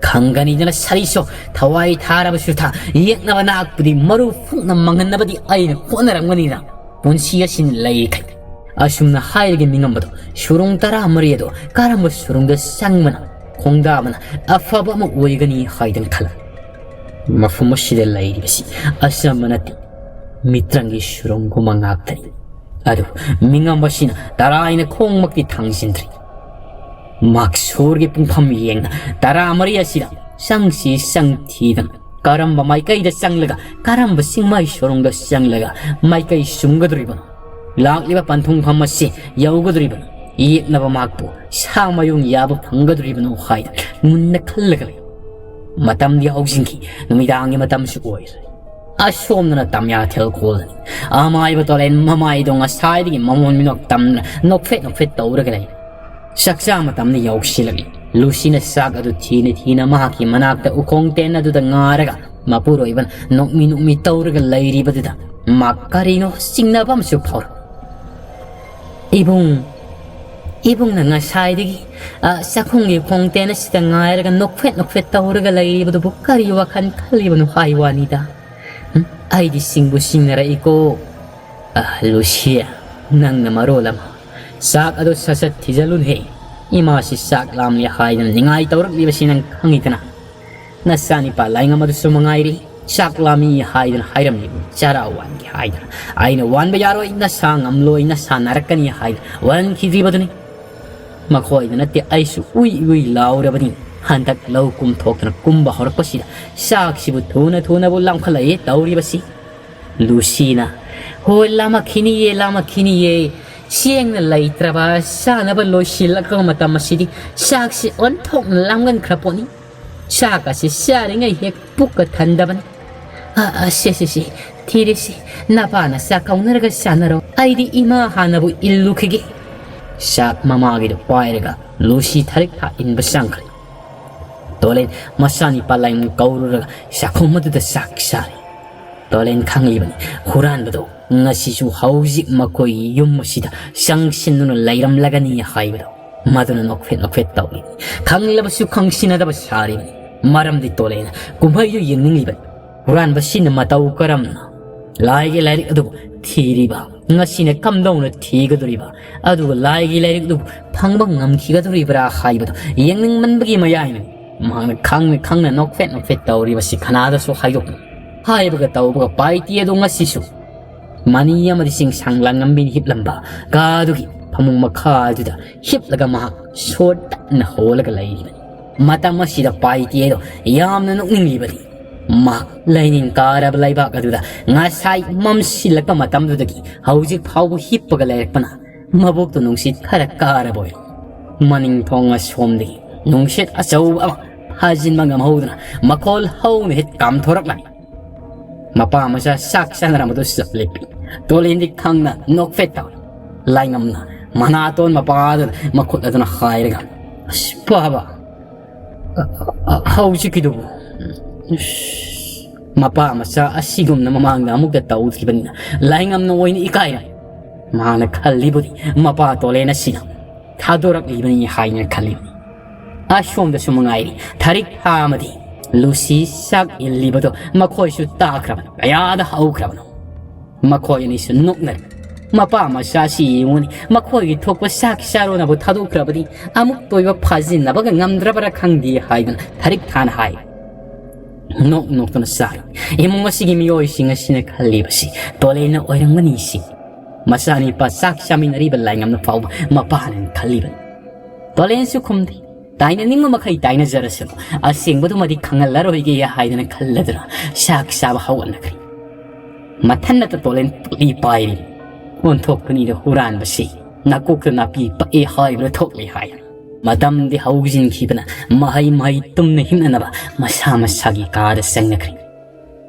"ꯈꯪꯒꯅꯤꯗꯅ ꯁꯥꯔꯤꯁꯣ, ꯊꯋꯥꯏ ꯊꯥꯔꯕꯁꯨ ꯊꯥ, ꯌꯦꯛꯅꯕ ꯅꯍꯥꯛꯄꯨꯗꯤ ꯃꯔꯨ ꯐꯨꯛꯅ ꯃꯪꯍꯟꯅꯕꯗꯤ ꯑꯩꯅ ꯍꯣꯠꯅꯔꯝꯒꯅꯤꯗ, ꯄꯨꯟꯁꯤ ꯑꯁꯤꯅ ꯂꯩꯔꯤꯈꯩ"꯫ ꯑꯁꯨꯝꯅ ꯍꯥꯏꯔꯒ ꯃꯤꯉꯝꯕꯗꯣ ꯁꯨꯔꯨꯡ ꯇꯔꯥꯃꯔꯤ ꯑꯗꯣ ꯀꯔꯝꯕ ꯁꯨꯔꯨꯡꯗ ꯆꯪꯕꯅ ꯈꯣꯡꯗꯥꯕꯅ ꯑꯐꯕ ꯑꯃ ꯑꯣꯏꯒꯅꯤ ꯍꯥꯏꯗꯅ ꯈꯜꯂꯤ꯫ ꯃꯐꯝ ꯑꯁꯤꯗ ꯂꯩꯔꯤꯕꯁꯤ ꯑꯆꯝꯕ ꯅꯠꯇꯦ, ꯃꯤꯇ꯭ꯔꯪꯒꯤ ꯁꯨꯔꯨꯡꯒꯨꯝꯕ ꯉꯥꯛꯇꯅꯤ꯫ ꯑꯗꯨ ꯃꯤꯉꯝꯕꯁꯤꯅ ꯇꯔꯥꯏꯅ ꯈꯣꯡꯃꯛꯇꯤ ꯊꯥꯡꯖꯤꯟꯗ꯭ꯔꯤ꯫ ꯃꯥꯛꯁꯣꯔꯒꯤ ꯄꯨꯡꯐꯝ ꯌꯦꯡꯅ ꯇꯔꯥꯃꯔꯤ ꯑꯁꯤꯗ ꯆꯪꯁꯤ ꯆꯪ ꯊꯤꯗꯅ ꯀꯔꯝꯕ ꯃꯥꯏꯀꯩꯗ ꯆꯪꯂꯒ ꯀꯔꯝꯕ ꯆꯤꯡꯃꯥꯏ ꯁꯣꯔꯨꯡꯗ ꯆꯪꯂꯒ ꯃꯥꯏꯀꯩ ꯆꯨꯝꯒꯗꯧꯔꯤꯕꯅꯣ? ꯂꯥꯛꯂꯤꯕ ꯄꯟꯊꯨꯡꯐꯝ ꯑꯁꯤ ꯌꯧꯒꯗꯧꯔꯤꯕꯅꯣ? ꯌꯦꯛꯅꯕ ꯃꯍꯥꯛꯄꯨ ꯁꯥ ꯃꯌꯨꯡ ꯌꯥꯕ ꯐꯪꯒꯗꯧꯔꯤꯕꯅꯣ ꯍꯥꯏꯗꯅ ꯃꯨꯟꯅ ꯈꯜꯂꯒ ꯂꯩ꯫ ꯃꯇꯝꯗꯤ ꯍꯧꯖꯤꯟꯈꯤ, ꯅꯨꯃꯤꯗꯥꯡꯒꯤ ꯃꯇꯝꯁꯨ ꯑꯣꯏꯔꯦ꯫ ꯑꯁꯣꯝꯗꯅ ꯇꯝꯌꯥꯊꯦꯜ ꯀꯣꯜꯗꯅꯤ꯫ ꯑꯃꯥꯏꯕ ꯇꯣꯂꯦꯟ ꯃꯃꯥꯏꯗꯣ ꯉꯁꯥꯏꯗꯒꯤ ꯃꯃꯣꯟ ꯃꯤꯅꯣꯛ ꯇꯝꯗꯅ ꯅꯣꯛꯐꯦꯠ ꯅꯣꯛꯐꯦꯠ ꯇꯧꯔꯒ ꯂꯩ꯫ ꯆꯥꯛꯆꯥ ꯃꯇꯝꯗꯤ ꯌꯧꯁꯤꯜꯂꯛꯂꯤ꯫ ꯂꯨꯁꯤꯅ ꯆꯥꯛ ꯑꯗꯨ ꯊꯤꯅ ꯊꯤꯅ ꯃꯍꯥꯛꯀꯤ ꯃꯅꯥꯛꯇ ꯎꯈꯣꯡ ꯇꯦꯟ ꯑꯗꯨꯗ ꯉꯥꯔꯒ ꯃꯄꯨꯔꯣꯏꯕꯅ ꯅꯣꯛꯃꯤ ꯅꯣꯛꯃꯤ ꯇꯧꯔꯒ ꯂꯩꯔꯤꯕꯗꯨꯗ ꯃꯍꯥꯛ ꯀꯔꯤꯅꯣ ꯆꯤꯡꯅꯕ ꯑꯃꯁꯨ ꯐꯥꯎꯔꯛꯏ꯫ "ꯏꯕꯨꯡ, ꯏꯕꯨꯡꯅ ꯉꯁꯥꯏꯗꯒꯤ, ꯑ, ꯆꯥꯛꯈꯨꯝꯒꯤ ꯈꯣꯡꯇꯦꯟ ꯑꯁꯤꯗ ꯉꯥꯏꯔꯒ ꯅꯣꯛꯐꯦꯠ ꯅꯣꯛꯐꯦꯠ ꯇꯧꯔꯒ ꯂꯩꯔꯤꯕꯗꯨꯕꯨ ꯀꯔꯤ ꯋꯥꯈꯜ ꯈꯜꯂꯤꯕꯅꯣ ꯍꯥꯏ ꯋꯥꯅꯤꯗ꯫ ꯎꯝ, ꯑꯩꯗꯤ ꯁꯤꯡꯕꯨ ꯁꯤꯡꯅꯔꯛꯏꯀꯣ꯫ ꯑ, ꯂꯨꯁꯤ, ꯅꯪꯅ ꯃꯔꯣꯜ ꯑꯃ꯫ ꯆꯥꯛ ꯑꯗꯨ ꯁꯠ ꯁꯠ ꯊꯤꯖꯜꯂꯨꯅꯦꯍꯦ꯫ ꯏꯃꯥꯁꯤ ꯆꯥꯛ ꯂꯥꯝꯂꯦ ꯍꯥꯏꯗꯅ ꯅꯤꯡꯉꯥꯏ ꯇꯧꯔꯛꯂꯤꯕꯁꯤ ꯅꯪ ꯈꯪꯉꯤꯗꯅ꯫ ꯅꯆꯥꯅꯤꯄꯥ ꯂꯥꯏꯉꯝ ꯑꯗꯨꯁꯨ ꯃꯉꯥꯏꯔꯤ, ꯆꯥꯛ ꯂꯥꯝꯃꯤ ꯍꯥꯏꯗꯅ ꯍꯥꯏꯔꯝꯂꯤꯕ ꯆꯔꯥ ꯋꯥꯟꯒꯦ ꯍꯥꯏꯗꯅ꯫ ꯑꯩꯅ ꯋꯥꯟꯕ ꯌꯥꯔꯣꯏ, ꯅꯁꯥ ꯉꯝꯂꯣꯏ, ꯅꯁꯥ ꯅꯥꯔꯛꯀꯅꯤ ꯍꯥꯏꯗꯅ ꯋꯥꯔꯟꯈꯤꯗ꯭ꯔꯤꯕꯗꯨꯅꯤ꯫ ꯃꯈꯣꯏꯗ ꯅꯠꯇꯦ, ꯑꯩꯁꯨ ꯎꯏ ꯎꯏ ꯂꯥꯎꯔꯕꯅꯤ꯫ ꯍꯟꯗꯛ ꯂꯧ ꯀꯨꯝꯊꯣꯛꯇꯅ ꯀꯨꯝꯕ ꯍꯧꯔꯛꯄꯁꯤꯗ ꯆꯥꯛꯁꯤꯕꯨ ꯊꯨꯅ ꯊꯨꯅꯕꯨ ꯂꯥꯝꯈꯠꯂꯛꯑꯦ ꯇꯧꯔꯤꯕꯁꯤ꯫ ꯂꯨꯁꯤꯅ, "ꯍꯣꯏ, ꯂꯥꯝꯃꯛꯈꯤꯅꯤꯌꯦ, ꯂꯥꯝꯃꯛꯈꯤꯅꯤꯌꯦ꯫ ꯆꯦꯡꯅ ꯂꯩꯇ꯭ꯔꯕ, ꯆꯥꯅꯕ ꯂꯣꯏꯁꯤꯜꯂꯛꯄ ꯃꯇꯝ ꯑꯁꯤꯗꯤ ꯆꯥꯛꯁꯤ ꯑꯣꯟꯊꯣꯛꯅ ꯂꯥꯝꯒꯟꯈ꯭ꯔ ꯄꯣꯠꯅꯤ꯫ ꯆꯥꯛ ꯑꯁꯤ ꯆꯥꯔꯤꯉꯩ ꯍꯦꯛ ꯄꯨꯛꯀ ꯊꯟꯗꯕꯅꯤ꯫ ꯑ, ꯑ, ꯁꯦ, ꯁꯦ, ꯁꯦ, ꯊꯤꯔꯦꯁꯦ, ꯅꯄꯥꯅ ꯆꯥꯛ ꯀꯧꯅꯔꯒ ꯆꯥꯅꯔꯣ꯫ ꯑꯩꯗꯤ ꯏꯃꯥ ꯍꯥꯟꯅꯕꯨ ꯏꯜꯂꯨꯈꯤꯒꯦ"꯫ ꯆꯥꯛ ꯃꯃꯥꯒꯤꯗ ꯄꯥꯏꯔꯒ ꯂꯨꯁꯤ ꯊꯔꯤꯛ ꯊꯥ ꯏꯟꯕ ꯆꯪꯈ꯭ꯔꯦ꯫ ꯇꯣꯂꯦꯟ ꯃꯆꯥꯅꯤꯄꯥ ꯂꯥꯏꯃꯨ ꯀꯧꯔꯨꯔꯒ ꯆꯥꯛꯈꯨꯝ ꯑꯗꯨꯗ ꯆꯥꯛ ꯆꯥꯔꯦ꯫ ꯇꯣꯂꯦꯟ ꯈꯪꯂꯤꯕꯅꯤ ꯍꯨꯔꯥꯟꯕꯗꯣ ꯉꯁꯤꯁꯨ ꯍꯧꯖꯤꯛ ꯃꯈꯣꯏꯒꯤ ꯌꯨꯝ ꯑꯁꯤꯗ ꯆꯪꯁꯤꯟꯗꯨꯅ ꯂꯩꯔꯝꯂꯒꯅꯤ ꯍꯥꯏꯕꯗꯣ꯫ ꯃꯗꯨꯅ ꯅꯣꯛꯐꯦꯠ ꯅꯣꯛꯐꯦꯠ ꯇꯧꯔꯤꯕꯅꯤ꯫ ꯈꯪꯂꯕꯁꯨ ꯈꯪꯁꯤꯟꯅꯗꯕ ꯁꯥꯔꯤꯕꯅꯤ꯫ ꯃꯔꯝꯗꯤ ꯇꯣꯂꯦꯅ ꯀꯨꯝꯍꯩꯗꯨ ꯌꯦꯡꯅꯤꯡꯂꯤꯕꯅꯤ꯫ ꯍꯨꯔꯥꯟꯕꯁꯤꯅ ꯃꯇꯧ ꯀꯔꯝꯅ ꯂꯥꯏꯒꯤ ꯂꯥꯏꯔꯤꯛ ꯑꯗꯨꯕꯨ ꯊꯤꯔꯤꯕ, ꯉꯁꯤꯅ ꯀꯝꯗꯧꯅ ꯊꯤꯒꯗꯧꯔꯤꯕ, ꯑꯗꯨꯒ ꯂꯥꯏꯒꯤ ꯂꯥꯏꯔꯤꯛ ꯑꯗꯨꯕꯨ ꯐꯪꯕ ꯉꯝꯈꯤꯒꯗꯧꯔꯤꯕ꯭ꯔꯥ ꯍꯥꯏꯕꯗꯨ ꯌꯦꯡꯅꯤꯡꯃꯟꯕꯒꯤ ꯃꯌꯥꯏꯅ ꯃꯍꯥꯛꯅ ꯈꯪꯅ ꯈꯪꯅ ꯅꯣꯛꯐꯦꯠ ꯅꯣꯛꯐꯦꯠ ꯇꯧꯔꯤꯕꯁꯤ ꯀꯅꯥꯗꯁꯨ ꯍꯥꯏꯗꯣꯛꯇꯦ꯫ ꯍꯥꯏꯕꯒ ꯇꯧꯕꯒ ꯄꯥꯏꯇꯤ ꯑꯗꯨ ꯉꯁꯤꯁꯨ ꯃꯅꯤ ꯑꯃꯗꯤ ꯆꯤꯡꯁꯥꯡ ꯂꯥꯡꯉꯝꯕꯤꯅ ꯍꯤꯞꯂꯝꯕ ꯀꯥꯗꯨꯒꯤ ꯐꯃꯨꯡ ꯃꯈꯥꯗꯨꯗ ꯍꯤꯞꯂꯒ ꯃꯍꯥꯛ ꯁꯣꯔ ꯇꯠꯅ ꯍꯣꯜꯂꯒ ꯂꯩꯔꯤꯕꯅꯤ꯫ ꯃꯇꯝ ꯑꯁꯤꯗ ꯄꯥꯏꯇꯤ ꯑꯗꯣ ꯌꯥꯝꯅ ꯅꯣꯛꯅꯤꯡꯂꯤꯕꯅꯤ꯫ ꯃꯍꯥꯛ ꯂꯥꯏꯅꯤꯡ ꯀꯥꯔꯕ ꯂꯩꯕꯥꯛ ꯑꯗꯨꯗ ꯉꯁꯥꯏ ꯃꯝꯁꯤꯜꯂꯛꯄ ꯃꯇꯝꯗꯨꯗꯒꯤ ꯍꯧꯖꯤꯛ ꯐꯥꯎꯕ ꯍꯤꯞꯄꯒ ꯂꯩꯔꯛꯄꯅ ꯃꯕꯣꯛꯇꯨ ꯅꯨꯡꯁꯤꯠ ꯈꯔ ꯀꯥꯔꯕ ꯑꯣꯏ꯫ ꯃꯅꯤꯡ ꯊꯣꯡ ꯑꯁꯣꯝꯗꯒꯤ ꯅꯨꯡꯁꯤꯠ ꯑꯆꯧꯕ ꯑꯃ ꯐꯥꯖꯤꯟꯕ ꯉꯝꯍꯧꯗꯅ ꯃꯈꯣꯜ ꯍꯧꯅ ꯍꯦꯛ ꯀꯥꯝꯊꯣꯔꯛꯂꯝꯃꯤ꯫ ꯃꯄꯥ ꯃꯆꯥ ꯆꯥꯛ ꯆꯥꯅꯔꯝꯕꯗꯨ ꯆꯞ ꯂꯦꯞꯄꯤ꯫ ꯇꯣꯂꯦꯟꯗꯤ ꯈꯪꯅ ꯅꯣꯛꯐꯦꯠ ꯇꯧꯏ꯫ ꯂꯥꯏꯉꯝꯅ ꯃꯅꯥꯇꯣꯟ ꯃꯄꯥꯗꯨꯗ ꯃꯈꯨꯠ ꯑꯗꯨꯅ ꯍꯥꯏꯔꯒ, "ꯑꯁ, ꯄꯥꯕ, ꯑ, ꯑ, ꯍꯧꯖꯤꯛꯀꯤꯗꯨꯕꯨ, ꯏꯁ, ꯃꯄꯥ ꯃꯆꯥ ꯑꯁꯤꯒꯨꯝꯅ ꯃꯃꯥꯡꯗ ꯑꯃꯨꯛꯇ ꯇꯧꯗ꯭ꯔꯤꯕꯅꯤꯅ ꯂꯥꯏꯉꯝꯅ ꯑꯣꯏꯅ ꯏꯀꯥꯏꯔꯦ꯫" ꯃꯍꯥꯛꯅ ꯈꯜꯂꯤꯕꯗꯤ ꯃꯄꯥ ꯇꯣꯂꯦꯟ ꯑꯁꯤꯅ ꯊꯥꯗꯣꯔꯛꯂꯤꯕꯅꯤ ꯍꯥꯏꯅ ꯈꯜꯂꯤꯕꯅꯤ꯫ ꯑꯁꯣꯝꯗꯁꯨ ꯃꯉꯥꯏꯔꯤ, ꯊꯥꯔꯤꯛ ꯊꯥ ꯑꯃꯗꯤ ꯂꯨꯁꯤ ꯆꯥꯛ ꯏꯜꯂꯤꯕꯗꯣ ꯃꯈꯣꯏꯁꯨ ꯇꯥꯈ꯭ꯔꯕꯅꯤ꯫ ꯀꯌꯥꯗ ꯍꯧꯈ꯭ꯔꯕꯅꯣ꯫ ꯃꯈꯣꯏ ꯑꯅꯤꯁꯨ ꯅꯣꯛꯅꯔꯦ꯫ ꯃꯄꯥ ꯃꯆꯥꯁꯤ ꯌꯦꯡꯉꯨꯅꯤ, ꯃꯈꯣꯏꯒꯤ ꯊꯣꯛꯄ ꯆꯥꯛ ꯆꯥꯔꯣꯅꯕꯨ ꯊꯥꯗꯣꯛꯈ꯭ꯔꯕꯗꯤ ꯑꯃꯨꯛꯇ ꯑꯣꯏꯕ ꯐꯥꯖꯤꯟꯅꯕꯒ ꯉꯝꯗ꯭ꯔꯕꯔꯥ ꯈꯪꯗꯦ ꯍꯥꯏꯗꯨꯅ ꯊꯥꯔꯤꯛ ꯊꯥꯅ ꯍꯥꯏ꯫ ꯅꯣꯛ ꯅꯣꯛꯇꯨꯅ ꯆꯥꯔꯤ꯫ ꯏꯃꯨꯡ ꯑꯁꯤꯒꯤ ꯃꯤꯑꯣꯏꯁꯤꯡ ꯑꯁꯤꯅ ꯈꯜꯂꯤꯕꯁꯤ ꯇꯣꯂꯦꯟꯅ ꯑꯣꯏꯔꯝꯒꯅꯤ ꯁꯤ꯫ ꯃꯆꯥꯅꯤꯄꯥ ꯆꯥꯛ ꯆꯥꯃꯤꯟꯅꯔꯤꯕ ꯂꯥꯏꯉꯝꯅ ꯐꯥꯎꯕ ꯃꯄꯥꯅꯦꯅ ꯈꯜꯂꯤꯕꯅꯤ꯫ ꯇꯣꯂꯦꯟꯁꯨ ꯈꯨꯝꯗꯦ꯫ ꯇꯥꯏꯅꯅꯤꯡꯕ ꯃꯈꯩ ꯇꯥꯏꯅꯖꯔꯁꯅꯨ꯫ ꯑꯁꯦꯡꯕꯗꯨꯃꯗꯤ ꯈꯪꯍꯜꯂꯔꯣꯏꯒꯦ ꯍꯥꯏꯗꯅ ꯈꯜꯂꯗꯨꯅ ꯆꯥꯛ ꯆꯥꯕ ꯍꯧꯒꯠꯅꯈ꯭ꯔꯦ꯫ ꯃꯊꯟꯅꯇ ꯇꯣꯂꯦꯟ ꯄꯨꯛꯂꯤ ꯄꯥꯏꯔꯤ꯫ ꯑꯣꯟꯊꯣꯛꯄꯅꯤꯗ ꯍꯨꯔꯥꯟꯕꯁꯤ꯫ ꯅꯥꯀꯣꯛꯇ ꯅꯥꯄꯤ ꯄꯛꯑꯦ ꯍꯥꯏꯕꯗ ꯊꯣꯛꯂꯦ ꯍꯥꯏ꯫ ꯃꯇꯝꯗꯤ ꯍꯧꯖꯤꯟꯈꯤꯕꯅ ꯃꯍꯩ ꯃꯍꯩ ꯇꯨꯝꯅ ꯍꯤꯞꯅꯅꯕ ꯃꯁꯥ ꯃꯁꯥꯒꯤ ꯀꯥꯗ ꯆꯪꯅꯈ꯭ꯔꯦ꯫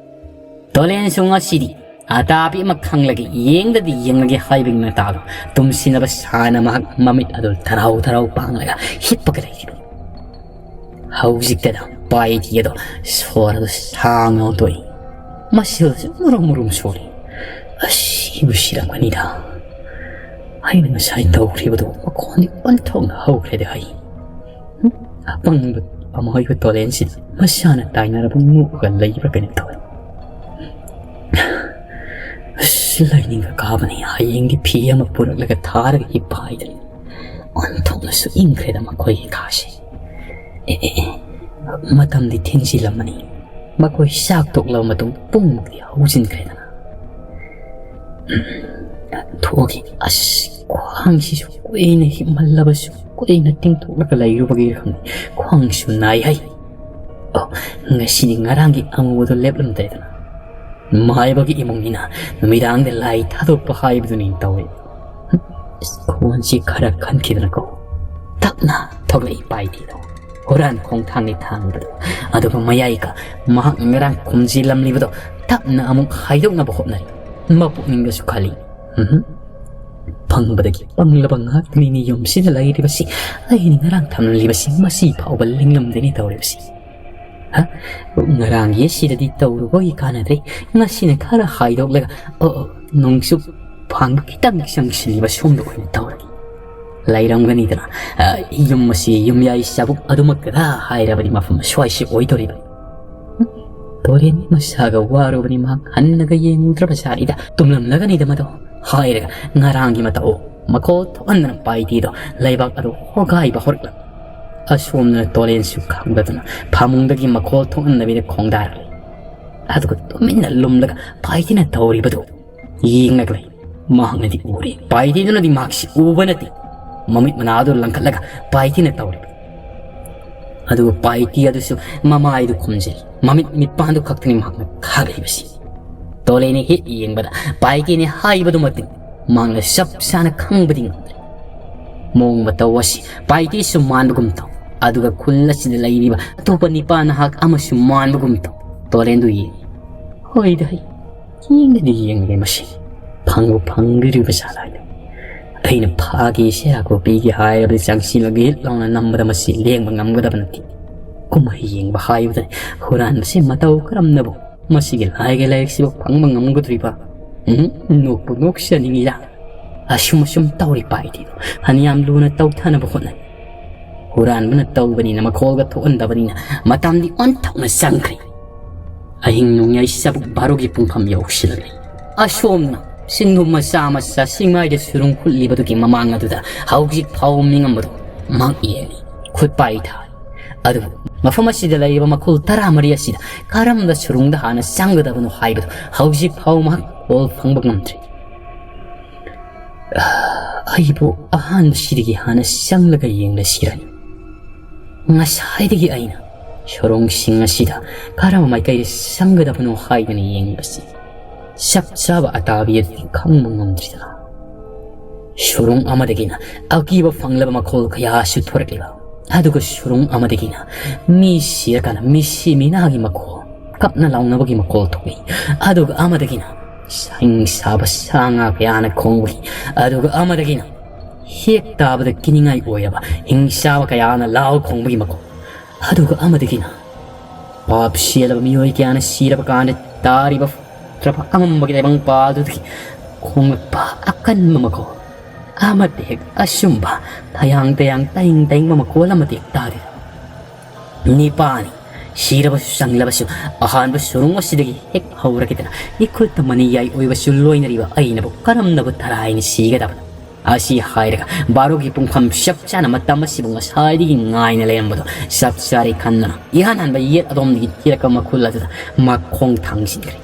ꯇꯣꯂꯦꯟꯁꯨ ꯉꯁꯤꯗꯤ ꯑꯇꯥꯄꯤ ꯑꯃ ꯈꯪꯂꯒꯦ, ꯌꯦꯡꯗꯗꯤ ꯌꯦꯡꯂꯒꯦ ꯍꯥꯏꯕꯒꯤ ꯃꯇꯥꯗꯣ ꯇꯨꯝꯁꯤꯟꯅꯕ ꯁꯥꯅ ꯃꯍꯥꯛ ꯃꯃꯤꯠ ꯑꯗꯨ ꯊꯔꯥꯎ ꯊꯔꯥꯎ ꯄꯥꯡꯂꯒ ꯍꯤꯞꯄꯒ ꯂꯩꯈꯤꯕꯅꯤ꯫ ꯍꯧꯖꯤꯛꯇꯗ ꯄꯥꯏꯇꯤ ꯑꯗꯣ ꯁꯣꯔ ꯑꯗꯨ ꯁꯥꯡꯅ ꯑꯣꯟꯊꯣꯛꯏ꯫ ꯃꯁꯤꯜꯁꯨ ꯃꯨꯔꯨꯝ ꯃꯨꯔꯨꯝ ꯁꯣꯜꯂꯤ꯫ ꯑꯁꯤꯕꯨ ꯁꯤꯔꯝꯒꯅꯤꯗ꯫ ꯑꯩꯅ ꯉꯁꯥꯏ ꯇꯧꯈ꯭ꯔꯤꯕꯗꯨ ꯃꯈꯣꯟꯗꯤ ꯑꯣꯟꯊꯣꯛꯅ ꯍꯧꯈ꯭ꯔꯦꯗ꯫ ꯑꯩ ꯑꯄꯪꯕ ꯑꯃꯣꯏꯕ ꯇꯣꯂꯦꯟꯁꯤꯗ ꯃꯁꯥꯅ ꯇꯥꯏꯅꯔꯕ ꯅꯣꯛꯑꯒ ꯂꯩꯕ꯭ꯔꯥ ꯀꯩꯅꯣ ꯇꯧꯋꯦ꯫ ꯑꯁ, ꯂꯥꯏꯅꯤꯡꯒ ꯀꯥꯕꯅꯤ꯫ ꯍꯌꯦꯡꯗꯤ ꯐꯤ ꯑꯃ ꯄꯨꯔꯛꯂꯒ ꯊꯥꯔꯒ ꯍꯤꯞꯄ ꯍꯥꯏꯗꯨꯅꯤ꯫ ꯑꯣꯟꯊꯣꯛꯅꯁꯨ ꯏꯪꯈ꯭ꯔꯦꯗ ꯃꯈꯣꯏꯒꯤ ꯀꯥꯁꯦ꯫ ꯑꯦ, ꯑꯦ, ꯑꯦ, ꯃꯇꯝꯗꯤ ꯊꯦꯡꯖꯤꯜꯂꯝꯃꯅꯤ꯫ ꯃꯈꯣꯏ ꯆꯥꯛ ꯇꯣꯛꯂꯕ ꯃꯇꯨꯡ ꯄꯨꯡꯃꯨꯛꯇꯤ ꯍꯧꯖꯤꯟꯈ꯭ꯔꯦꯗꯅ꯫ ꯊꯣꯛꯑꯒꯦ꯫ ꯑꯁ, ꯈ꯭ꯋꯥꯡꯁꯤꯁꯨ ꯀꯨꯏꯅ ꯍꯤꯞꯃꯜꯂꯕꯁꯨ, ꯀꯨꯏꯅ ꯇꯤꯡꯊꯣꯛꯂꯒ ꯂꯩꯔꯨꯕꯒꯤꯔ ꯈꯪꯗꯦ, ꯈ꯭ꯋꯥꯡꯁꯨ ꯅꯥꯏ ꯍꯥꯏ꯫ ꯑꯣ, ꯉꯁꯤꯗꯤ ꯉꯔꯥꯡꯒꯤ ꯑꯃꯨꯕꯗꯣ ꯂꯦꯞꯂꯝꯗ꯭ꯔꯦꯗꯅ꯫ ꯃꯥꯏꯕꯒꯤ ꯏꯃꯨꯡꯅꯤꯅ ꯅꯨꯃꯤꯗꯥꯡꯗ ꯂꯥꯏ ꯊꯥꯗꯣꯛꯄ ꯍꯥꯏꯕꯗꯨꯅꯤ ꯇꯧꯔꯤ꯫ ꯈꯣꯟꯁꯤ ꯈꯔ ꯈꯟꯈꯤꯗꯅꯀꯣ, ꯇꯞꯅ ꯊꯣꯛꯂꯛꯏ ꯄꯥꯏꯇꯤꯗꯣ꯫ ꯍꯨꯔꯥꯟ ꯈꯣꯡꯊꯥꯡꯅꯤ ꯊꯥꯡꯕꯗꯣ꯫ ꯑꯗꯨꯒ ꯃꯌꯥꯏꯒ ꯃꯍꯥꯛꯅ ꯉꯔꯥꯡ ꯈꯨꯝꯖꯤꯜꯂꯝꯂꯤꯕꯗꯣ ꯇꯞꯅ ꯑꯃꯨꯛ ꯍꯥꯏꯗꯣꯛꯅꯕ ꯍꯣꯠꯅꯔꯤ꯫ ꯃꯄꯨꯛꯅꯤꯡꯗꯁꯨ ꯈꯜꯂꯤ, "ꯎꯝꯍꯨꯝ, ꯐꯪꯕꯗꯒꯤ ꯄꯪꯂꯕ ꯉꯥꯛꯇꯅꯤꯅꯦ ꯌꯨꯝꯁꯤꯗ ꯂꯩꯔꯤꯕꯁꯤ꯫ ꯑꯩꯅ ꯉꯔꯥꯡ ꯊꯝꯂꯝꯂꯤꯕꯁꯤ ꯃꯁꯤ ꯐꯥꯎꯕ ꯂꯤꯡꯂꯝꯗꯦꯅꯦ ꯇꯧꯔꯤꯕꯁꯤ꯫ ꯍꯥ? ꯉꯔꯥꯡꯒꯤ ꯑꯁꯤꯗꯗꯤ ꯇꯧꯔꯨꯕꯒꯤ ꯀꯥꯟꯅꯗ꯭ꯔꯦ꯫ ꯉꯁꯤꯅ ꯈꯔ ꯍꯥꯏꯗꯣꯛꯂꯒ, ꯑꯣ, ꯑꯣ, ꯅꯣꯡꯆꯨꯞ ꯐꯥꯡꯗ ꯈꯤꯇꯪ ꯆꯪꯁꯤꯜꯂꯤꯕ ꯁꯣꯝꯗ ꯑꯣꯏꯅ ꯇꯧꯔꯒꯦ꯫ ꯂꯩꯔꯝꯒꯅꯤꯗꯅ, ꯑ, ꯌꯨꯝ ꯑꯁꯤ ꯌꯨꯝꯌꯥꯏ ꯆꯥꯕꯨꯛ ꯑꯗꯨꯃꯛꯇꯗ ꯍꯥꯏꯔꯕꯗꯤ ꯃꯐꯝ ꯑꯁ꯭ꯋꯥꯏꯁꯤ ꯑꯣꯏꯗꯣꯔꯤꯕꯅꯤ꯫" ꯇꯣꯔꯦꯟ ꯃꯁꯥꯒ ꯋꯥꯔꯨꯕꯅꯤ꯫ ꯃꯍꯥꯛ ꯍꯟꯅꯒ ꯌꯦꯡꯉꯨꯗ꯭ꯔꯕ ꯖꯥꯠꯅꯤꯗ꯫ "ꯇꯨꯝꯂꯝꯂꯒꯅꯤꯗ ꯃꯗꯣ" ꯍꯥꯏꯔꯒ ꯉꯔꯥꯡꯒꯤ ꯃꯇꯧ ꯃꯈꯣꯜ ꯊꯣꯛꯍꯟꯗꯅ ꯄꯥꯏꯇꯤꯗꯣ ꯂꯩꯕꯥꯛ ꯑꯗꯨ ꯍꯣꯒꯥꯏꯕ ꯍꯧꯔꯛꯂꯝꯃꯤ꯫ ꯑꯁꯣꯝꯗꯅ ꯇꯣꯔꯦꯟꯁꯨ ꯈꯪꯗꯗꯅ ꯐꯃꯨꯡꯗꯒꯤ ꯃꯈꯣꯜ ꯊꯣꯛꯍꯟꯗꯕꯤꯗ ꯈꯣꯡꯗꯥꯔꯛꯂꯤ꯫ ꯑꯗꯨꯒ ꯇꯨꯃꯤꯟꯅ ꯂꯨꯝꯂꯒ ꯄꯥꯏꯇꯤꯅ ꯇꯧꯔꯤꯕꯗꯨ ꯌꯦꯡꯂꯒ ꯂꯩ꯫ ꯃꯍꯥꯛꯅꯗꯤ ꯎꯔꯦ, ꯄꯥꯏꯇꯤꯗꯨꯅꯗꯤ ꯃꯍꯥꯛꯁꯤ ꯎꯕ ꯅꯠꯇꯦ꯫ ꯃꯃꯤꯠ ꯃꯅꯥꯗꯨ ꯂꯪꯈꯠꯂꯒ ꯄꯥꯏꯇꯤꯅ ꯇꯧꯔꯤꯕ ꯑꯗꯨꯒ ꯄꯥꯏꯇꯤ ꯑꯗꯨꯁꯨ ꯃꯃꯥꯏꯗꯨ ꯈꯨꯝꯖꯤꯜꯂꯤ꯫ ꯃꯃꯤꯠ ꯃꯤꯠꯄꯥꯟꯗꯨ ꯈꯛꯇꯅꯤ ꯃꯍꯥꯛꯅ ꯈꯥꯛꯂꯤꯕꯁꯤ꯫ ꯇꯣꯂꯦꯅ ꯍꯦꯛ ꯌꯦꯡꯕꯗ ꯄꯥꯏꯇꯤꯅꯤ ꯍꯥꯏꯕꯗꯨꯃꯛꯇꯤ ꯃꯍꯥꯛꯅ ꯆꯞ ꯆꯥꯅ ꯈꯪꯕꯗꯤ ꯉꯝꯗ꯭ꯔꯦ꯫ ꯃꯑꯣꯡ ꯃꯇꯧ ꯑꯁꯤ ꯄꯥꯏꯇꯤꯁꯨ ꯃꯥꯟꯕꯒꯨꯝ ꯇꯧ, ꯑꯗꯨꯒ ꯈꯨꯜ ꯑꯁꯤꯗ ꯂꯩꯔꯤꯕ ꯑꯇꯣꯞꯄ ꯅꯤꯄꯥ ꯅꯍꯥꯛ ꯑꯃꯁꯨ ꯃꯥꯟꯕꯒꯨꯝ ꯇꯧ꯫ ꯇꯣꯂꯦꯟꯗꯨ ꯌꯦꯡꯉꯤ꯫ "ꯍꯣꯏꯗ, ꯍꯩ, ꯌꯦꯡꯗꯗꯤ ꯌꯦꯡꯒꯦ ꯃꯁꯤ ꯐꯪꯕꯨ ꯐꯪꯒꯗꯧꯔꯤꯕ ꯖꯥꯠꯂꯥ ꯍꯥꯏꯅ꯫ ꯑꯩꯅ ꯐꯥꯒꯦ ꯁꯦꯔꯥ ꯀꯣꯄꯤꯒꯦ ꯍꯥꯏꯔꯕꯗꯤ ꯆꯪꯁꯤꯜꯂꯒ ꯍꯤꯠ ꯂꯥꯎꯅ ꯅꯝꯕꯗ ꯃꯁꯤ ꯂꯦꯡꯕ ꯉꯝꯒꯗꯕ ꯅꯠꯇꯦ꯫ ꯀꯨꯝꯍꯩ ꯌꯦꯡꯕ ꯍꯥꯏꯕꯗꯅꯤ ꯍꯨꯔꯥꯟꯕꯁꯤ ꯃꯇꯧ ꯀꯔꯝꯅꯕꯨ ꯃꯁꯤꯒꯤ ꯂꯥꯏꯒꯤ ꯂꯥꯏꯔꯤꯛꯁꯤꯕꯨ ꯐꯪꯕ ꯉꯝꯒꯗꯧꯔꯤꯕ? ꯎꯝ, ꯅꯣꯛꯄꯨ ꯅꯣꯛꯆꯅꯤꯡꯉꯤꯗ꯫" ꯑꯁꯨꯝ ꯑꯁꯨꯝ ꯇꯧꯔꯤ ꯄꯥꯏꯗꯦꯗꯣ ꯐꯅꯌꯥꯝ ꯂꯨꯅ ꯇꯧꯊꯅꯕ ꯍꯣꯠꯅꯩ꯫ ꯍꯨꯔꯥꯟꯕꯅ ꯇꯧꯕꯅꯤꯅ ꯃꯈꯣꯜꯒ ꯊꯣꯛꯍꯟꯗꯕꯅꯤꯅ ꯃꯇꯝꯗꯤ ꯑꯣꯟꯊꯣꯛꯅ ꯆꯪꯈ꯭ꯔꯦ꯫ ꯑꯍꯤꯡ ꯅꯣꯡꯌꯥꯏ ꯆꯕꯨꯛ ꯕꯥꯔꯣꯒꯤ ꯄꯨꯡꯐꯝ ꯌꯧꯁꯤꯜꯂꯛꯂꯦ꯫ ꯑꯁꯣꯝꯅ ꯁꯤꯡꯅꯨ ꯃꯆꯥ ꯃꯆꯥ ꯆꯤꯡꯃꯥꯏꯗ ꯁꯨꯔꯨꯡ ꯈꯨꯠꯂꯤꯕꯗꯨꯒꯤ ꯃꯃꯥꯡ ꯑꯗꯨꯗ ꯍꯧꯖꯤꯛ ꯐꯥꯎ ꯃꯤꯉꯝꯕꯗꯨ ꯃꯍꯥꯛ ꯌꯦꯡꯂꯤ꯫ ꯈꯨꯠꯄꯥꯏ ꯊꯥꯔꯤ꯫ ꯑꯗꯨꯕꯨ ꯃꯐꯝ ꯑꯁꯤꯗ ꯂꯩꯔꯤꯕ ꯃꯈꯣꯜ ꯇꯔꯥꯃꯔꯤ ꯑꯁꯤꯗ ꯀꯔꯝꯕ ꯁꯨꯔꯨꯡꯗ ꯍꯥꯟꯅ ꯆꯪꯒꯗꯕꯅꯣ ꯍꯥꯏꯕꯗꯨ ꯍꯧꯖꯤꯛ ꯐꯥꯎ ꯃꯍꯥꯛ ꯈꯣꯜ ꯐꯪꯕ ꯉꯝꯗ꯭ꯔꯤ꯫ ꯑꯩꯕꯨ ꯑꯍꯥꯟꯕꯁꯤꯗꯒꯤ ꯍꯥꯟꯅ ꯆꯪꯂꯒ ꯌꯦꯡꯂꯁꯤꯔꯅꯤ꯫ ꯉꯁꯥꯏꯗꯒꯤ ꯑꯩꯅ ꯁꯣꯔꯣꯡꯁꯤꯡ ꯑꯁꯤꯗ ꯀꯔꯝꯕ ꯃꯥꯏꯀꯩꯗ ꯆꯪꯒꯗꯕꯅꯣ ꯍꯥꯏꯗꯨꯅ ꯌꯦꯡꯂꯤꯕꯁꯤ ꯆꯞ ꯆꯥꯕ ꯑꯇꯥꯕꯤ ꯑꯗꯨꯗꯤ ꯈꯪꯕ ꯉꯝꯗ꯭ꯔꯤꯗꯅ꯫ ꯁꯨꯔꯨꯡ ꯑꯃꯗꯒꯤꯅ ꯑꯀꯤꯕ ꯐꯪꯂꯕ ꯃꯈꯣꯜ ꯀꯌꯥꯁꯨ ꯊꯣꯔꯛꯂꯤꯕ, ꯑꯗꯨꯒ ꯁꯨꯔꯨꯡ ꯑꯃꯗꯒꯤꯅ ꯃꯤ ꯁꯤꯔꯀꯥꯟꯗ ꯃꯤꯁꯤ ꯃꯤꯅꯥꯒꯤ ꯃꯈꯣꯜ, ꯀꯞꯅ ꯂꯥꯎꯅꯕꯒꯤ ꯃꯈꯣꯜ ꯊꯣꯛꯏ꯫ ꯑꯗꯨꯒ ꯑꯃꯗꯒꯤꯅ ꯁꯤꯡ ꯁꯥꯕ ꯁꯥ ꯉꯥ ꯀꯌꯥꯅ ꯈꯣꯡꯕꯒꯤ, ꯑꯗꯨꯒ ꯑꯃꯗꯒꯤꯅ ꯍꯦꯛ ꯇꯥꯕꯗ ꯀꯤꯅꯤꯡꯉꯥꯏ ꯑꯣꯏꯔꯕ ꯍꯤꯡ ꯆꯥꯕ ꯀꯌꯥꯅ ꯂꯥꯎ ꯈꯣꯡꯕꯒꯤ ꯃꯈꯣꯜ, ꯑꯗꯨꯒ ꯑꯃꯗꯒꯤꯅ ꯄꯥꯞ ꯁꯤꯌꯜꯂꯕ ꯃꯤꯑꯣꯏ ꯀꯌꯥꯅ ꯁꯤꯔꯕ ꯀꯥꯟꯗ ꯇꯥꯔꯤꯕ ꯇ꯭ꯔꯐ ꯑꯉꯝꯕꯒꯤ ꯇꯥꯏꯕꯪ ꯄꯥꯜꯗꯨꯗꯒꯤ ꯈꯣꯡꯂꯛꯄ ꯑꯀꯟꯕ ꯃꯈꯣꯜ ꯑꯃꯗꯤ ꯍꯦꯛ ꯑꯆꯨꯝꯕ ꯐꯌꯥꯡ ꯇꯌꯥꯡ ꯇꯥꯏꯪ ꯇꯥꯏꯪꯕ ꯃꯈꯣꯜ ꯑꯃꯗꯤ ꯍꯦꯛ ꯇꯥꯗꯦ꯫ ꯅꯤꯄꯥꯅꯤ ꯁꯤꯔꯕꯁꯨ ꯆꯪꯂꯕꯁꯨ ꯑꯍꯥꯟꯕ ꯁꯨꯔꯨꯡ ꯑꯁꯤꯗꯒꯤ ꯍꯦꯛ ꯍꯧꯔꯒꯗꯅ ꯏꯈꯨꯠꯇ ꯃꯅꯤ ꯌꯥꯏ ꯑꯣꯏꯕꯁꯨ ꯂꯣꯏꯅꯔꯤꯕ ꯑꯩꯅꯕꯨ ꯀꯔꯝꯅꯕꯨ ꯇꯔꯥꯏꯅ ꯁꯤꯒꯗꯕꯅꯣ? ꯑꯁꯤ ꯍꯥꯏꯔꯒ ꯕꯥꯔꯣꯒꯤ ꯄꯨꯡꯐꯝ ꯆꯞ ꯆꯥꯅ ꯃꯇꯝ ꯑꯁꯤꯕꯨ ꯉꯁꯥꯏꯗꯒꯤ ꯉꯥꯏꯅ ꯂꯩꯔꯝꯕꯗꯣ ꯆꯞ ꯆꯥꯔꯦ ꯈꯟꯗꯨꯅ ꯏꯍꯥꯟ ꯍꯥꯟꯕ ꯌꯦꯠ ꯑꯗꯣꯝꯗꯒꯤ ꯊꯤꯔꯛꯄ ꯃꯈꯨꯜ ꯑꯗꯨꯗ ꯃꯈꯣꯡ ꯊꯥꯡꯖꯤꯟꯈ꯭ꯔꯦ꯫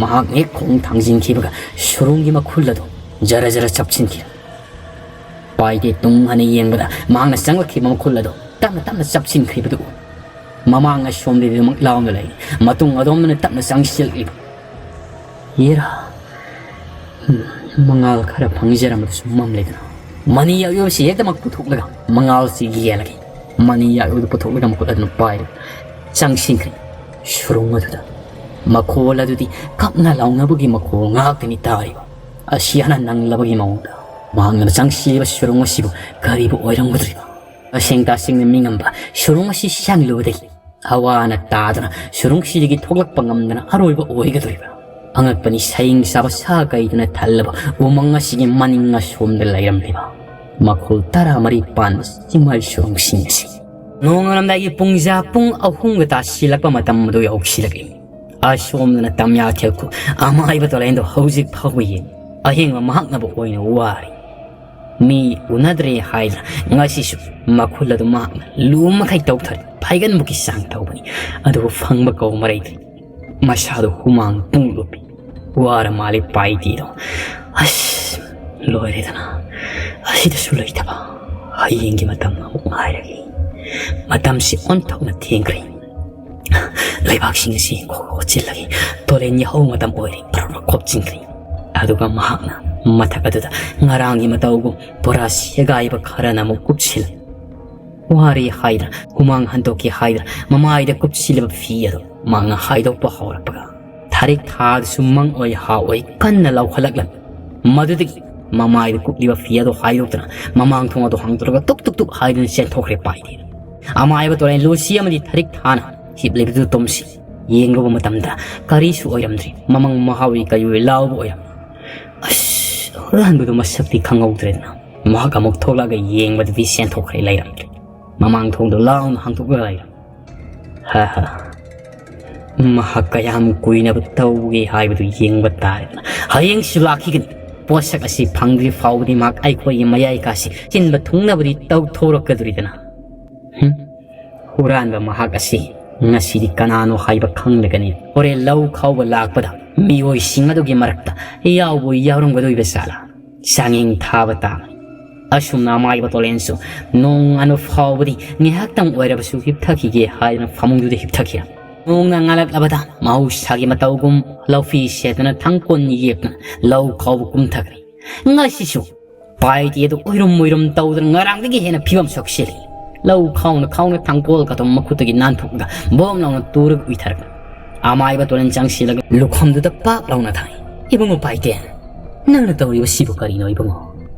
ꯃꯍꯥꯛ ꯍꯦꯛ ꯈꯣꯡ ꯊꯥꯡꯖꯤꯟꯈꯤꯕꯒ ꯁꯨꯔꯨꯡꯒꯤ ꯃꯈꯨꯜ ꯑꯗꯨ ꯖꯔ ꯖꯔ ꯆꯞꯁꯤꯟꯈꯤ꯫ ꯄꯥꯏꯗꯦ ꯇꯨꯡ ꯍꯟꯅ ꯌꯦꯡꯕꯗ ꯃꯍꯥꯛꯅ ꯆꯪꯂꯛꯈꯤꯕ ꯃꯈꯨꯜ ꯑꯗꯨ ꯇꯞꯅ ꯇꯞꯅ ꯆꯞꯁꯤꯟꯈ꯭ꯔꯤꯕꯗꯨ ꯎꯏ꯫ ꯃꯃꯥꯡ ꯑꯁꯣꯝꯗꯗꯤ ꯑꯗꯨꯃꯛ ꯂꯥꯎꯅ ꯂꯩ, ꯃꯇꯨꯡ ꯑꯗꯣꯝꯗꯅ ꯇꯞꯅ ꯆꯪꯁꯤꯜꯂꯛꯂꯤꯕ꯫ ꯌꯦꯔꯥ, ꯃꯉꯥꯜ ꯈꯔ ꯐꯪꯖꯔꯝꯕꯗꯨꯁꯨ ꯃꯝꯂꯦꯗꯅ꯫ ꯃꯅꯤ ꯌꯥꯎꯌꯣꯏꯁꯤ ꯍꯦꯛꯇꯃꯛ ꯄꯨꯊꯣꯛꯂꯒ ꯃꯉꯥꯜꯁꯤ ꯌꯦꯜꯂꯒꯦ꯫ ꯃꯅꯤ ꯌꯥꯎꯌꯣꯏꯗꯨ ꯄꯨꯊꯣꯛꯂꯒ ꯃꯈꯨꯠ ꯑꯗꯨꯅ ꯄꯥꯏꯔꯒ ꯆꯪꯁꯤꯟꯈ꯭ꯔꯦ꯫ ꯁꯨꯔꯨꯡ ꯑꯗꯨꯗ ꯃꯈꯣꯜ ꯑꯗꯨꯗꯤ ꯀꯞꯅ ꯂꯥꯎꯅꯕꯒꯤ ꯃꯈꯣꯜ ꯉꯥꯛꯇꯅꯤ ꯇꯥꯔꯤꯕ꯫ ꯑꯁꯤ ꯍꯥꯟꯅ ꯅꯪꯂꯕꯒꯤ ꯃꯑꯣꯡꯗ ꯃꯍꯥꯛꯅ ꯆꯪꯁꯤꯜꯂꯤꯕ ꯁꯨꯔꯨꯡ ꯑꯁꯤꯕꯨ ꯀꯔꯤꯕꯨ ꯑꯣꯏꯔꯝꯒꯗꯧꯔꯤꯕ? ꯇꯁꯦꯡ ꯇꯁꯦꯡꯅ ꯃꯤꯉꯝꯕ ꯁꯨꯔꯨꯡ ꯑꯁꯤ ꯁꯪꯂꯨꯕꯗꯒꯤ ꯍꯋꯥꯅ ꯇꯥꯗꯨꯅ ꯁꯨꯔꯨꯡꯁꯤꯗꯒꯤ ꯊꯣꯛꯂꯛꯄ ꯉꯝꯗꯅ ꯑꯔꯣꯏꯕ ꯑꯣꯏꯒꯗꯧꯔꯤꯕ꯭ꯔꯥ? ꯑꯉꯛꯄꯅꯤ, ꯁꯌꯦꯡ ꯆꯥꯕ ꯁꯥ ꯀꯩꯗꯨꯅ ꯊꯜꯂꯕ ꯎꯃꯪ ꯑꯁꯤꯒꯤ ꯃꯅꯤꯡ ꯑꯁꯣꯝꯗ ꯂꯩꯔꯝꯂꯤꯕ ꯃꯈꯣꯜ ꯇꯔꯥꯃꯔꯤ ꯄꯥꯟꯕ ꯆꯤꯡꯃꯥꯏ ꯁꯣꯔꯣꯡꯁꯤꯡ ꯑꯁꯤ꯫ ꯅꯣꯡꯉꯥꯜꯂꯝꯗꯥꯏꯒꯤ ꯄꯨꯡꯖꯥ ꯄꯨꯡ ꯑꯍꯨꯝꯒ ꯇꯥꯁꯤꯜꯂꯛꯄ ꯃꯇꯝ ꯑꯗꯨ ꯌꯧꯁꯤꯜꯂꯛꯏ꯫ ꯑꯁꯣꯝꯗꯅ ꯇꯝꯌꯥ ꯊꯦꯛꯈꯨ ꯑꯃꯥꯏꯕ ꯇꯣꯂꯦꯟꯗꯣ ꯍꯧꯖꯤꯛ ꯐꯥꯎꯕ ꯌꯦꯡ ꯑꯍꯤꯡꯕ ꯃꯍꯥꯛꯅꯕ ꯑꯣꯏꯅ ꯋꯥꯔꯤ꯫ ꯃꯤ ꯎꯅꯗ꯭ꯔꯦ ꯍꯥꯏꯗꯅ ꯉꯁꯤꯁꯨ ꯃꯈꯨꯜ ꯑꯗꯨ ꯃꯍꯥꯛꯅ ꯂꯨ ꯃꯈꯩ ꯇꯧꯊꯔꯤ꯫ ꯐꯩꯒꯟꯕꯨꯛꯀꯤ ꯆꯥꯡ ꯇꯧꯕꯅꯤ, ꯑꯗꯨꯕꯨ ꯐꯪꯕ ꯀꯧ ꯃꯔꯩꯗ꯭ꯔꯤ꯫ ꯃꯁꯥꯗꯨ ꯍꯨꯃꯥꯡ ꯄꯨꯡ ꯂꯨꯞꯄꯤ꯫ ꯋꯥꯔ ꯃꯥꯜꯂꯤ ꯄꯥꯏꯗꯦꯗꯣ꯫ ꯑꯁ, ꯂꯣꯏꯔꯦꯗꯅ꯫ ꯑꯁꯤꯗꯁꯨ ꯂꯩꯇꯕ꯫ ꯍꯌꯦꯡꯒꯤ ꯃꯇꯝ ꯑꯃꯨꯛ ꯉꯥꯏꯔꯒꯦ꯫ ꯃꯇꯝꯁꯤ ꯑꯣꯟꯊꯣꯛꯅ ꯊꯦꯡꯈ꯭ꯔꯦ꯫ ꯂꯩꯕꯥꯛꯁꯤꯡ ꯑꯁꯤ ꯈꯣꯛ ꯈꯣꯛꯆꯤꯜꯂꯒ ꯇꯣꯂꯦꯟ ꯌꯥꯍꯧ ꯃꯇꯝ ꯑꯣꯏꯔꯦ꯫ ꯄ꯭ꯔꯞ ꯄ꯭ꯔꯞ ꯈꯣꯞꯆꯤꯟꯈ꯭ꯔꯦ꯫ ꯑꯗꯨꯒ ꯃꯍꯥꯛꯅ ꯃꯊꯛ ꯑꯗꯨꯗ ꯉꯔꯥꯡꯒꯤ ꯃꯇꯧꯒꯨꯝ ꯕꯣꯔꯥ ꯁꯦꯒꯥꯏꯕ ꯈꯔꯅ ꯑꯃꯨꯛ ꯀꯨꯞꯁꯤꯜꯂꯤ꯫ ꯋꯥꯔꯦ ꯍꯥꯏꯗꯅ, ꯍꯨꯃꯥꯡ ꯍꯟꯗꯣꯛꯀꯦ ꯍꯥꯏꯗꯅ ꯃꯃꯥꯏꯗ ꯀꯨꯞꯁꯤꯜꯂꯤꯕ ꯐꯤ ꯑꯗꯨ ꯃꯍꯥꯛꯅ ꯍꯥꯏꯗꯣꯛꯄ ꯍꯧꯔꯛꯄꯒ, ꯊꯥꯔꯤꯛ ꯊꯥꯗꯨꯁꯨ ꯃꯪ ꯑꯣꯏ ꯍꯥ ꯑꯣꯏ ꯀꯟꯅ ꯂꯥꯎꯈꯠꯂꯛꯂꯝꯃꯤ꯫ ꯃꯗꯨꯗꯒꯤ ꯃꯃꯥꯏꯗ ꯀꯨꯞꯂꯤꯕ ꯐꯤ ꯑꯗꯨ ꯍꯥꯏꯗꯣꯛꯇꯨꯅ ꯃꯃꯥꯡ ꯊꯣꯡ ꯑꯗꯨ ꯍꯥꯡꯗꯣꯛꯂꯒ ꯇꯨꯛ ꯇꯨꯛ ꯇꯨꯛ ꯍꯥꯏꯗꯨꯅ ꯆꯦꯟꯊꯣꯛꯈ꯭ꯔꯦ ꯄꯥꯏꯗꯦ꯫ ꯑꯃꯥꯏꯕ ꯇꯣꯔꯦꯟ ꯂꯨꯁꯤ ꯑꯃꯗꯤ ꯊꯥꯔꯤꯛ ꯊꯥꯅ ꯍꯤꯞꯂꯤꯕꯗꯨ ꯇꯨꯝꯁꯤ꯫ ꯌꯦꯡꯂꯨꯕ ꯃꯇꯝꯗ ꯀꯔꯤꯁꯨ ꯑꯣꯏꯔꯝꯗ꯭ꯔꯤ꯫ ꯃꯃꯪ ꯃꯍꯥꯎꯔꯤ ꯀꯌꯨꯏ ꯂꯥꯎꯕ ꯑꯣꯏꯔꯝꯃꯤ꯫ ꯑꯁ! ꯍꯨꯔꯥꯟꯕꯗꯨ ꯃꯁꯛꯇꯤ ꯈꯪꯍꯧꯗ꯭ꯔꯦꯗꯅ, ꯃꯍꯥꯛ ꯑꯃꯨꯛ ꯊꯣꯛꯂꯛꯑꯒ ꯌꯦꯡꯕꯗꯗꯤ ꯆꯦꯟꯊꯣꯛꯈ꯭ꯔꯦ ꯂꯩꯔꯝꯗ꯭ꯔꯦ꯫ ꯃꯃꯥꯡ ꯊꯣꯡꯗꯨ ꯂꯥꯎꯅ ꯍꯥꯡꯗꯣꯛꯂꯒ ꯂꯩꯔꯝꯃꯤ꯫ ꯍꯥ ꯍꯥ꯫ ꯃꯍꯥꯛ ꯀꯌꯥꯝ ꯀꯨꯏꯅꯕ ꯇꯧꯒꯦ ꯍꯥꯏꯕꯗꯨ ꯌꯦꯡꯕ ꯇꯥꯔꯦꯗꯅ꯫ ꯍꯌꯦꯡꯁꯨ ꯂꯥꯛꯈꯤꯒꯅꯤ꯫ ꯄꯣꯠꯁꯛ ꯑꯁꯤ ꯐꯪꯗ꯭ꯔꯤ ꯐꯥꯎꯕꯗꯤ ꯃꯍꯥꯛ ꯑꯩꯈꯣꯏꯒꯤ ꯃꯌꯥꯏ ꯀꯥꯁꯤ ꯆꯤꯟꯕ ꯊꯨꯡꯅꯕꯗꯤ ꯇꯧꯊꯣꯔꯛꯀꯗꯣꯔꯤꯗꯅ꯫ ꯍꯨꯝ? ꯍꯨꯔꯥꯟꯕ ꯃꯍꯥꯛ ꯑꯁꯤ ꯉꯁꯤꯗꯤ ꯀꯅꯥꯅꯣ ꯍꯥꯏꯕ ꯈꯪꯂꯒꯅꯤ꯫ ꯍꯣꯔꯦꯟ ꯂꯧ ꯈꯥꯎꯕ ꯂꯥꯛꯄꯗ ꯃꯤꯑꯣꯏꯁꯤꯡ ꯑꯗꯨꯒꯤ ꯃꯔꯛꯇ ꯌꯥꯎꯕꯨ ꯌꯥꯎꯔꯝꯒꯗꯣꯏꯕ ꯖꯥꯠꯂꯥ? ꯆꯥꯡꯌꯦꯡ ꯊꯥꯕ ꯇꯥꯕꯅꯤ꯫ ꯑꯁꯨꯝꯅ ꯑꯃꯥꯏꯕ ꯇꯣꯂꯦꯟꯁꯨ ꯅꯣꯡ ꯉꯥꯟꯕ ꯐꯥꯎꯕꯗꯤ ꯉꯥꯏꯍꯥꯛꯇꯪ ꯑꯣꯏꯔꯕꯁꯨ ꯍꯤꯞꯊꯈꯤꯒꯦ ꯍꯥꯏꯗꯨꯅ ꯐꯃꯨꯡꯗꯨꯗ ꯍꯤꯞꯊꯈꯤ꯫ ꯅꯣꯡꯅ ꯉꯥꯜꯂꯛꯂꯕꯗ ꯃꯍꯧꯁꯥꯒꯤ ꯃꯇꯧꯒꯨꯝ ꯂꯧꯐꯤ ꯁꯦꯠꯇꯨꯅ ꯊꯥꯡꯀꯣꯟ ꯌꯦꯞꯇꯨꯅ ꯂꯧ ꯈꯥꯎꯕ ꯀꯨꯝꯊꯈ꯭ꯔꯦ꯫ ꯉꯁꯤꯁꯨ ꯄꯥꯏꯗꯦ ꯑꯗꯨ ꯑꯣꯏꯔꯨꯝ ꯑꯣꯏꯔꯨꯝ ꯇꯧꯗꯨꯅ ꯉꯔꯥꯡꯗꯒꯤ ꯍꯦꯟꯅ ꯐꯤꯕꯝ ꯁꯣꯛꯆꯤꯜꯂꯤ꯫ ꯂꯧ ꯈꯥꯎꯅ ꯈꯥꯎꯅ ꯊꯥꯡꯒꯣꯜ ꯀꯥꯇꯨꯝ ꯃꯈꯨꯠꯇꯒꯤ ꯅꯥꯟꯊꯣꯛꯂꯒ ꯕꯣꯝ ꯂꯥꯎꯅ ꯇꯨꯔꯒ ꯎꯏꯊꯔꯛꯂꯤ꯫ ꯑꯃꯥꯏꯕ ꯇꯣꯂꯦꯟ ꯆꯪꯁꯤꯜꯂꯒ ꯂꯨꯈꯝꯗꯨꯗ ꯄꯥꯛ ꯂꯥꯎꯅ ꯊꯥꯏ꯫ "ꯏꯕꯨꯡꯉꯣ ꯄꯥꯏꯗꯦ, ꯅꯪꯅ ꯇꯧꯔꯤꯕꯁꯤꯕꯨ ꯀꯔꯤꯅꯣ ꯏꯕꯨꯡꯉꯣ?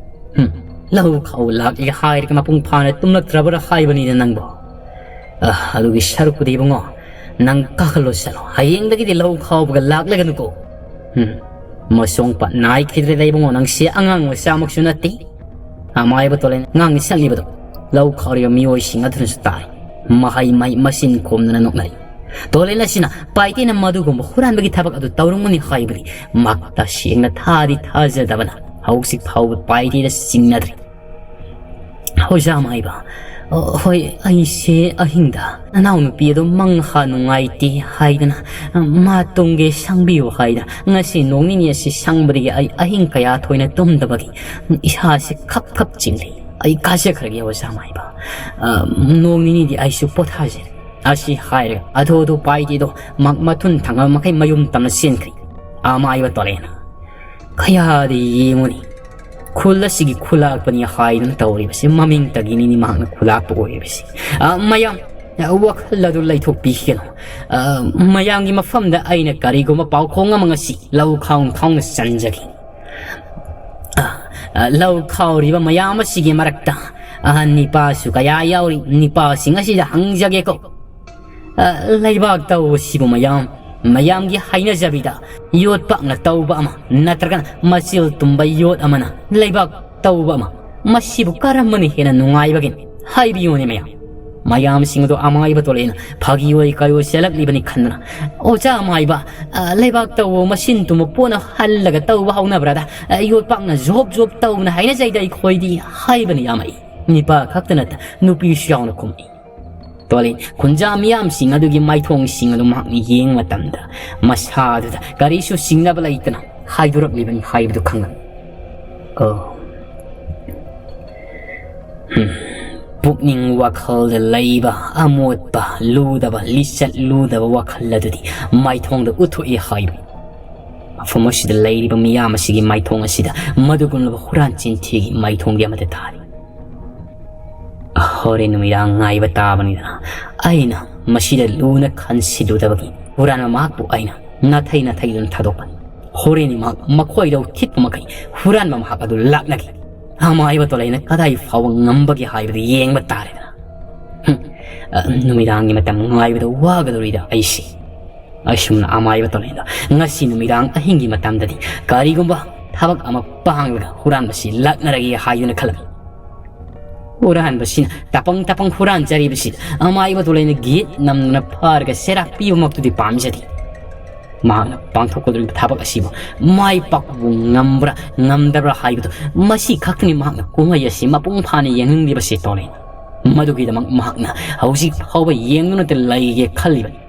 ꯍꯨꯝ, ꯂꯧ ꯈꯥꯎ ꯂꯥꯛꯂꯦ ꯍꯥꯏꯔꯒ ꯃꯄꯨꯡ ꯐꯥꯅ ꯇꯨꯝꯂꯛꯇ꯭ꯔꯕ꯭ꯔꯥ ꯍꯥꯏꯕꯅꯤꯗ ꯅꯪꯕꯣ? ꯑ, ꯑꯗꯨꯒꯤ ꯁꯔꯨꯛꯄꯨꯗꯤ ꯏꯕꯨꯡꯉꯣ, ꯅꯪ ꯀꯥꯈꯠꯂꯣ ꯆꯠꯂꯣ, ꯍꯌꯦꯡꯗꯒꯤꯗꯤ ꯂꯧ ꯈꯥꯎꯕꯒ ꯂꯥꯛꯂꯒꯅꯨꯀꯣ꯫ ꯎꯝ, ꯃꯁꯣꯡ ꯄꯠ ꯅꯥꯏꯈꯤꯗ꯭ꯔꯦꯗ ꯏꯕꯨꯡꯉꯣ, ꯅꯪꯁꯦ ꯑꯉꯥꯡ ꯃꯆꯥꯃꯛꯁꯨ ꯅꯠꯇꯦ꯫ ꯑꯃꯥꯏꯕ ꯇꯣꯂꯦꯟ ꯉꯥꯡꯅ ꯁꯛꯂꯤꯕꯗꯣ ꯂꯧ ꯈꯥꯎꯔꯤꯕ ꯃꯤꯑꯣꯏꯁꯤꯡ ꯑꯗꯨꯅꯁꯨ ꯇꯥꯏ꯫ ꯃꯍꯩ ꯃꯍꯩ ꯃꯆꯤꯟ ꯈꯣꯝꯗꯅ ꯅꯣꯛꯅꯔꯤ꯫ ꯇꯣꯂꯦꯟ ꯑꯁꯤꯅ ꯄꯥꯏꯇꯦꯅ ꯃꯗꯨꯒꯨꯝꯕ ꯍꯨꯔꯥꯟꯕꯒꯤ ꯊꯕꯛ ꯑꯗꯨ ꯇꯧꯔꯝꯒꯅꯤ ꯍꯥꯏꯕꯗꯤ ꯃꯍꯥꯛ ꯇꯁꯦꯡꯅ ꯊꯥꯗꯤ ꯊꯥꯖꯗꯕꯅ ꯍꯧꯖꯤꯛ ꯐꯥꯎꯕ ꯄꯥꯏꯇꯦꯗ ꯆꯤꯡꯅꯗ꯭ꯔꯤ꯫ ꯑꯣꯖꯥ ꯃꯥꯏꯕ, ꯑ, ꯍꯣꯏ, ꯑꯩꯁꯦ ꯑꯍꯤꯡꯗ ꯅꯅꯥꯎꯅꯨꯄꯤ ꯑꯗꯨ ꯃꯪ ꯍꯥ ꯅꯨꯡꯉꯥꯏꯇꯦ ꯍꯥꯏꯗꯅ, ꯑ, ꯃꯥ ꯇꯨꯝꯒꯦ ꯁꯪꯕꯤꯌꯨ ꯍꯥꯏꯗꯅ ꯉꯁꯤ ꯅꯣꯡ ꯅꯤꯅꯤ ꯑꯁꯤ ꯁꯪꯕꯗꯒꯤ ꯑꯩ ꯑꯍꯤꯡ ꯀꯌꯥ ꯊꯣꯏꯅ ꯇꯨꯝꯗꯕꯒꯤ ꯏꯁꯥꯁꯦ ꯈꯞ ꯈꯞ ꯆꯤꯡꯂꯤ꯫ ꯑꯩ ꯀꯥꯖꯈ꯭ꯔꯒꯦ ꯑꯣꯖꯥ ꯃꯥꯏꯕ꯫ ꯑ, ꯅꯣꯡ ꯅꯤꯅꯤꯗꯤ ꯑꯩꯁꯨ ꯄꯣꯊꯥꯖꯔꯦ꯫ ꯑꯁꯤ ꯍꯥꯏꯔꯒ ꯑꯊꯨ ꯑꯊꯨ ꯄꯥꯏꯗꯦꯗꯣ ꯃ-, ꯃꯊꯨꯟ ꯊꯪꯕ ꯃꯈꯩ ꯃꯌꯨꯝ ꯇꯝꯅ ꯆꯦꯟꯈ꯭ꯔꯤ꯫ ꯑꯃꯥꯏꯕ ꯇꯣꯂꯦꯅ ꯀꯌꯥꯗ ꯌꯦꯡꯉꯨꯅꯤ꯫ ꯈꯨꯜ ꯑꯁꯤꯒꯤ ꯈꯨꯂꯥꯛꯄꯅꯤ ꯍꯥꯏꯗꯨꯅ ꯇꯧꯔꯤꯕꯁꯤ ꯃꯃꯤꯡꯇꯒꯤꯅꯤꯅꯤ ꯃꯍꯥꯛꯅ ꯈꯨꯂꯥꯛꯄ ꯑꯣꯏꯔꯤꯕꯁꯤ꯫ ꯑ, ꯃꯌꯥꯝ, ꯑ, ꯋꯥꯈꯜ ꯑꯗꯨ ꯂꯩꯊꯣꯛꯄꯤꯈꯤꯒꯅꯨ꯫ ꯑ, ꯃꯌꯥꯝꯒꯤ ꯃꯐꯝꯗ ꯑꯩꯅ ꯀꯔꯤꯒꯨꯝꯕ ꯄꯥꯎꯈꯣꯡ ꯑꯃ ꯉꯁꯤ ꯂꯧ ꯈꯥꯎꯅ ꯈꯥꯎꯅ ꯆꯟꯖꯒꯦ꯫ ꯑ, ꯑ, ꯂꯧ ꯈꯥꯎꯔꯤꯕ ꯃꯌꯥꯝ ꯑꯁꯤꯒꯤ ꯃꯔꯛꯇ ꯑꯍꯟ ꯅꯤꯄꯥꯁꯨ ꯀꯌꯥ ꯌꯥꯎꯔꯤ꯫ ꯅꯤꯄꯥꯁꯤꯡ ꯑꯁꯤꯗ ꯍꯪꯖꯒꯦꯀꯣ꯫ ꯑ, ꯂꯩꯕꯥꯛ ꯇꯧꯕꯁꯤꯕꯨ ꯃꯌꯥꯝ, ꯃꯌꯥꯝꯒꯤ ꯍꯥꯏꯅꯖꯕꯤꯗ ꯌꯣꯠꯄꯥꯛꯅ ꯇꯧꯕ ꯑꯃ ꯅꯠꯇ꯭ꯔꯒꯅ ꯃꯆꯤꯜ ꯇꯨꯝꯕ ꯌꯣꯠ ꯑꯃꯅ ꯂꯩꯕꯥꯛ ꯇꯧꯕ ꯑꯃ, ꯃꯁꯤꯕꯨ ꯀꯔꯝꯕꯅ ꯍꯦꯟꯅ ꯅꯨꯡꯉꯥꯏꯕꯒꯦ? ꯍꯥꯏꯕꯤꯌꯨꯅꯦ ꯃꯌꯥꯝ꯫ ꯃꯌꯥꯝꯁꯤꯡ ꯑꯗꯨ ꯑꯃꯥꯏꯕ ꯇꯣꯂꯦꯅ ꯐꯥꯒꯤ ꯑꯣꯏ ꯀꯔꯤ ꯑꯣꯏ ꯆꯦꯜꯂꯛꯂꯤꯕꯅꯤ ꯈꯟꯗꯅ, "ꯑꯣꯖꯥ ꯑꯃꯥꯏꯕ, ꯑ, ꯂꯩꯕꯥꯛ ꯇꯧꯕ ꯃꯆꯤꯟ ꯇꯨꯝꯕ ꯄꯣꯠꯅ ꯍꯜꯂꯒ ꯇꯧꯕ ꯍꯧꯅꯕ꯭ꯔꯥꯗ? ꯑ, ꯌꯣꯠꯄꯥꯛꯅ ꯖꯣꯞ ꯖꯣꯞ ꯇꯧꯕꯅ ꯍꯥꯏꯅꯖꯩꯗ ꯑꯩꯈꯣꯏꯗꯤ" ꯍꯥꯏꯕꯅ ꯌꯥꯝꯃꯛꯏ꯫ ꯅꯤꯄꯥ ꯈꯛꯇ ꯅꯠꯇ ꯅꯨꯄꯤꯁꯨ ꯌꯥꯎꯅ ꯈꯨꯝꯃꯛꯏ꯫ ꯇꯣꯂꯦ ꯈꯨꯟꯖꯥ ꯃꯤꯌꯥꯝꯁꯤꯡ ꯑꯗꯨꯒꯤ ꯃꯥꯏꯊꯣꯡꯁꯤꯡ ꯑꯗꯨ ꯃꯍꯥꯛꯅ ꯌꯦꯡꯕ ꯃꯇꯝꯗ ꯃꯁꯥꯗꯨꯗ ꯀꯔꯤꯁꯨ ꯆꯤꯡꯅꯕ ꯂꯩꯇꯅ ꯍꯥꯏꯗꯣꯔꯛꯂꯤꯕꯅꯤ ꯍꯥꯏꯕꯗꯨ ꯈꯪꯂꯛꯏ꯫ ꯑꯣ꯫ ꯍꯝ꯫ ꯄꯨꯛꯅꯤꯡ ꯋꯥꯈꯜꯗ ꯂꯩꯕ ꯑꯃꯣꯠꯄ, ꯂꯨꯗꯕ, ꯂꯤꯆꯠ ꯂꯨꯗꯕ ꯋꯥꯈꯜ ꯑꯗꯨꯗꯤ ꯃꯥꯏꯊꯣꯡꯗ ꯎꯠꯊꯣꯛꯏ ꯍꯥꯏꯕꯅꯤ꯫ ꯃꯐꯝ ꯑꯁꯤꯗ ꯂꯩꯔꯤꯕ ꯃꯤꯌꯥꯝ ꯑꯁꯤꯒꯤ ꯃꯥꯏꯊꯣꯡ ꯑꯁꯤꯗ ꯃꯗꯨꯒꯨꯝꯂꯕ ꯍꯨꯔꯥꯟ ꯆꯤꯟꯊꯤꯒꯤ ꯃꯥꯏꯊꯣꯡꯗꯤ ꯑꯃꯠꯇ ꯇꯥꯔꯤ꯫ ꯍꯣꯔꯦꯟ ꯅꯨꯃꯤꯗꯥꯡ ꯉꯥꯏꯕ ꯇꯥꯕꯅꯤꯗꯅ ꯑꯩꯅ ꯃꯁꯤꯗ ꯂꯨꯅ ꯈꯟꯁꯤꯜꯂꯨꯗꯕꯒꯤ ꯍꯨꯔꯥꯟꯕ ꯃꯍꯥꯛꯄꯨ ꯑꯩꯅ ꯅꯥꯊꯩ ꯅꯥꯊꯩꯗꯨꯅ ꯊꯥꯗꯣꯛꯄꯅꯤ꯫ ꯍꯣꯔꯦꯟ ꯃꯍꯥꯛ ꯃꯈꯣꯏꯗꯧ ꯊꯤꯠꯄ ꯃꯈꯩ ꯍꯨꯔꯥꯟꯕ ꯃꯍꯥꯛ ꯑꯗꯨ ꯂꯥꯛꯅꯈꯤ꯫ ꯑꯃꯥꯏꯕ ꯇꯣꯂꯩꯅ ꯀꯗꯥꯏ ꯐꯥꯎꯕ ꯉꯝꯕꯒꯦ ꯍꯥꯏꯕꯗꯨ ꯌꯦꯡꯕ ꯇꯥꯔꯦꯗꯅ꯫ ꯍꯨꯝ, ꯑ, ꯅꯨꯃꯤꯗꯥꯡꯒꯤ ꯃꯇꯝ ꯉꯥꯏꯕꯗ ꯋꯥꯒꯗꯧꯔꯤꯗ ꯑꯩꯁꯤ꯫ ꯑꯁꯨꯝꯅ ꯑꯃꯥꯏꯕ ꯇꯣꯂꯩꯅ ꯉꯁꯤ ꯅꯨꯃꯤꯗꯥꯡ ꯑꯍꯤꯡꯒꯤ ꯃꯇꯝꯗꯗꯤ ꯀꯔꯤꯒꯨꯝꯕ ꯊꯕꯛ ꯑꯃ ꯄꯥꯡꯂꯒ ꯍꯨꯔꯥꯟꯕꯁꯤ ꯂꯥꯛꯅꯔꯒꯦ ꯍꯥꯏꯗꯨꯅ ꯈꯜꯂꯝꯃꯤ꯫ ꯍꯨꯔꯥꯟꯕꯁꯤꯅ ꯇꯄꯪ ꯇꯄꯪ ꯍꯨꯔꯥꯟꯖꯔꯤꯕꯁꯤꯗ ꯑꯃꯥꯏꯕ ꯇꯣꯂꯩꯅ ꯒꯤꯠ ꯅꯝꯗꯨꯅ ꯐꯥꯔꯒ ꯆꯩꯔꯥꯛ ꯄꯤꯕꯃꯛꯇꯨꯗꯤ ꯄꯥꯝꯖꯗꯦ꯫ ꯃꯍꯥꯛꯅ ꯄꯥꯡꯊꯣꯛꯀꯗꯧꯔꯤꯕ ꯊꯕꯛ ꯑꯁꯤꯕꯨ ꯃꯥꯏ ꯄꯥꯛꯄꯕꯨ ꯉꯝꯕ꯭ꯔꯥ ꯉꯝꯗꯕ꯭ꯔꯥ ꯍꯥꯏꯕꯗꯨ, ꯃꯁꯤ ꯈꯛꯇꯅꯤ ꯃꯍꯥꯛꯅ ꯀꯨꯝꯍꯩ ꯑꯁꯤ ꯃꯄꯨꯡ ꯐꯥꯅ ꯌꯦꯡꯅꯤꯡꯂꯤꯕꯁꯤ ꯇꯣꯂꯩꯅ꯫ ꯃꯗꯨꯒꯤꯗꯃꯛ ꯃꯍꯥꯛꯅ ꯍꯧꯖꯤꯛ ꯐꯥꯎꯕ ꯌꯦꯡꯗꯨꯅꯇ ꯂꯩꯒꯦ ꯈꯜꯂꯤꯕꯅꯤ꯫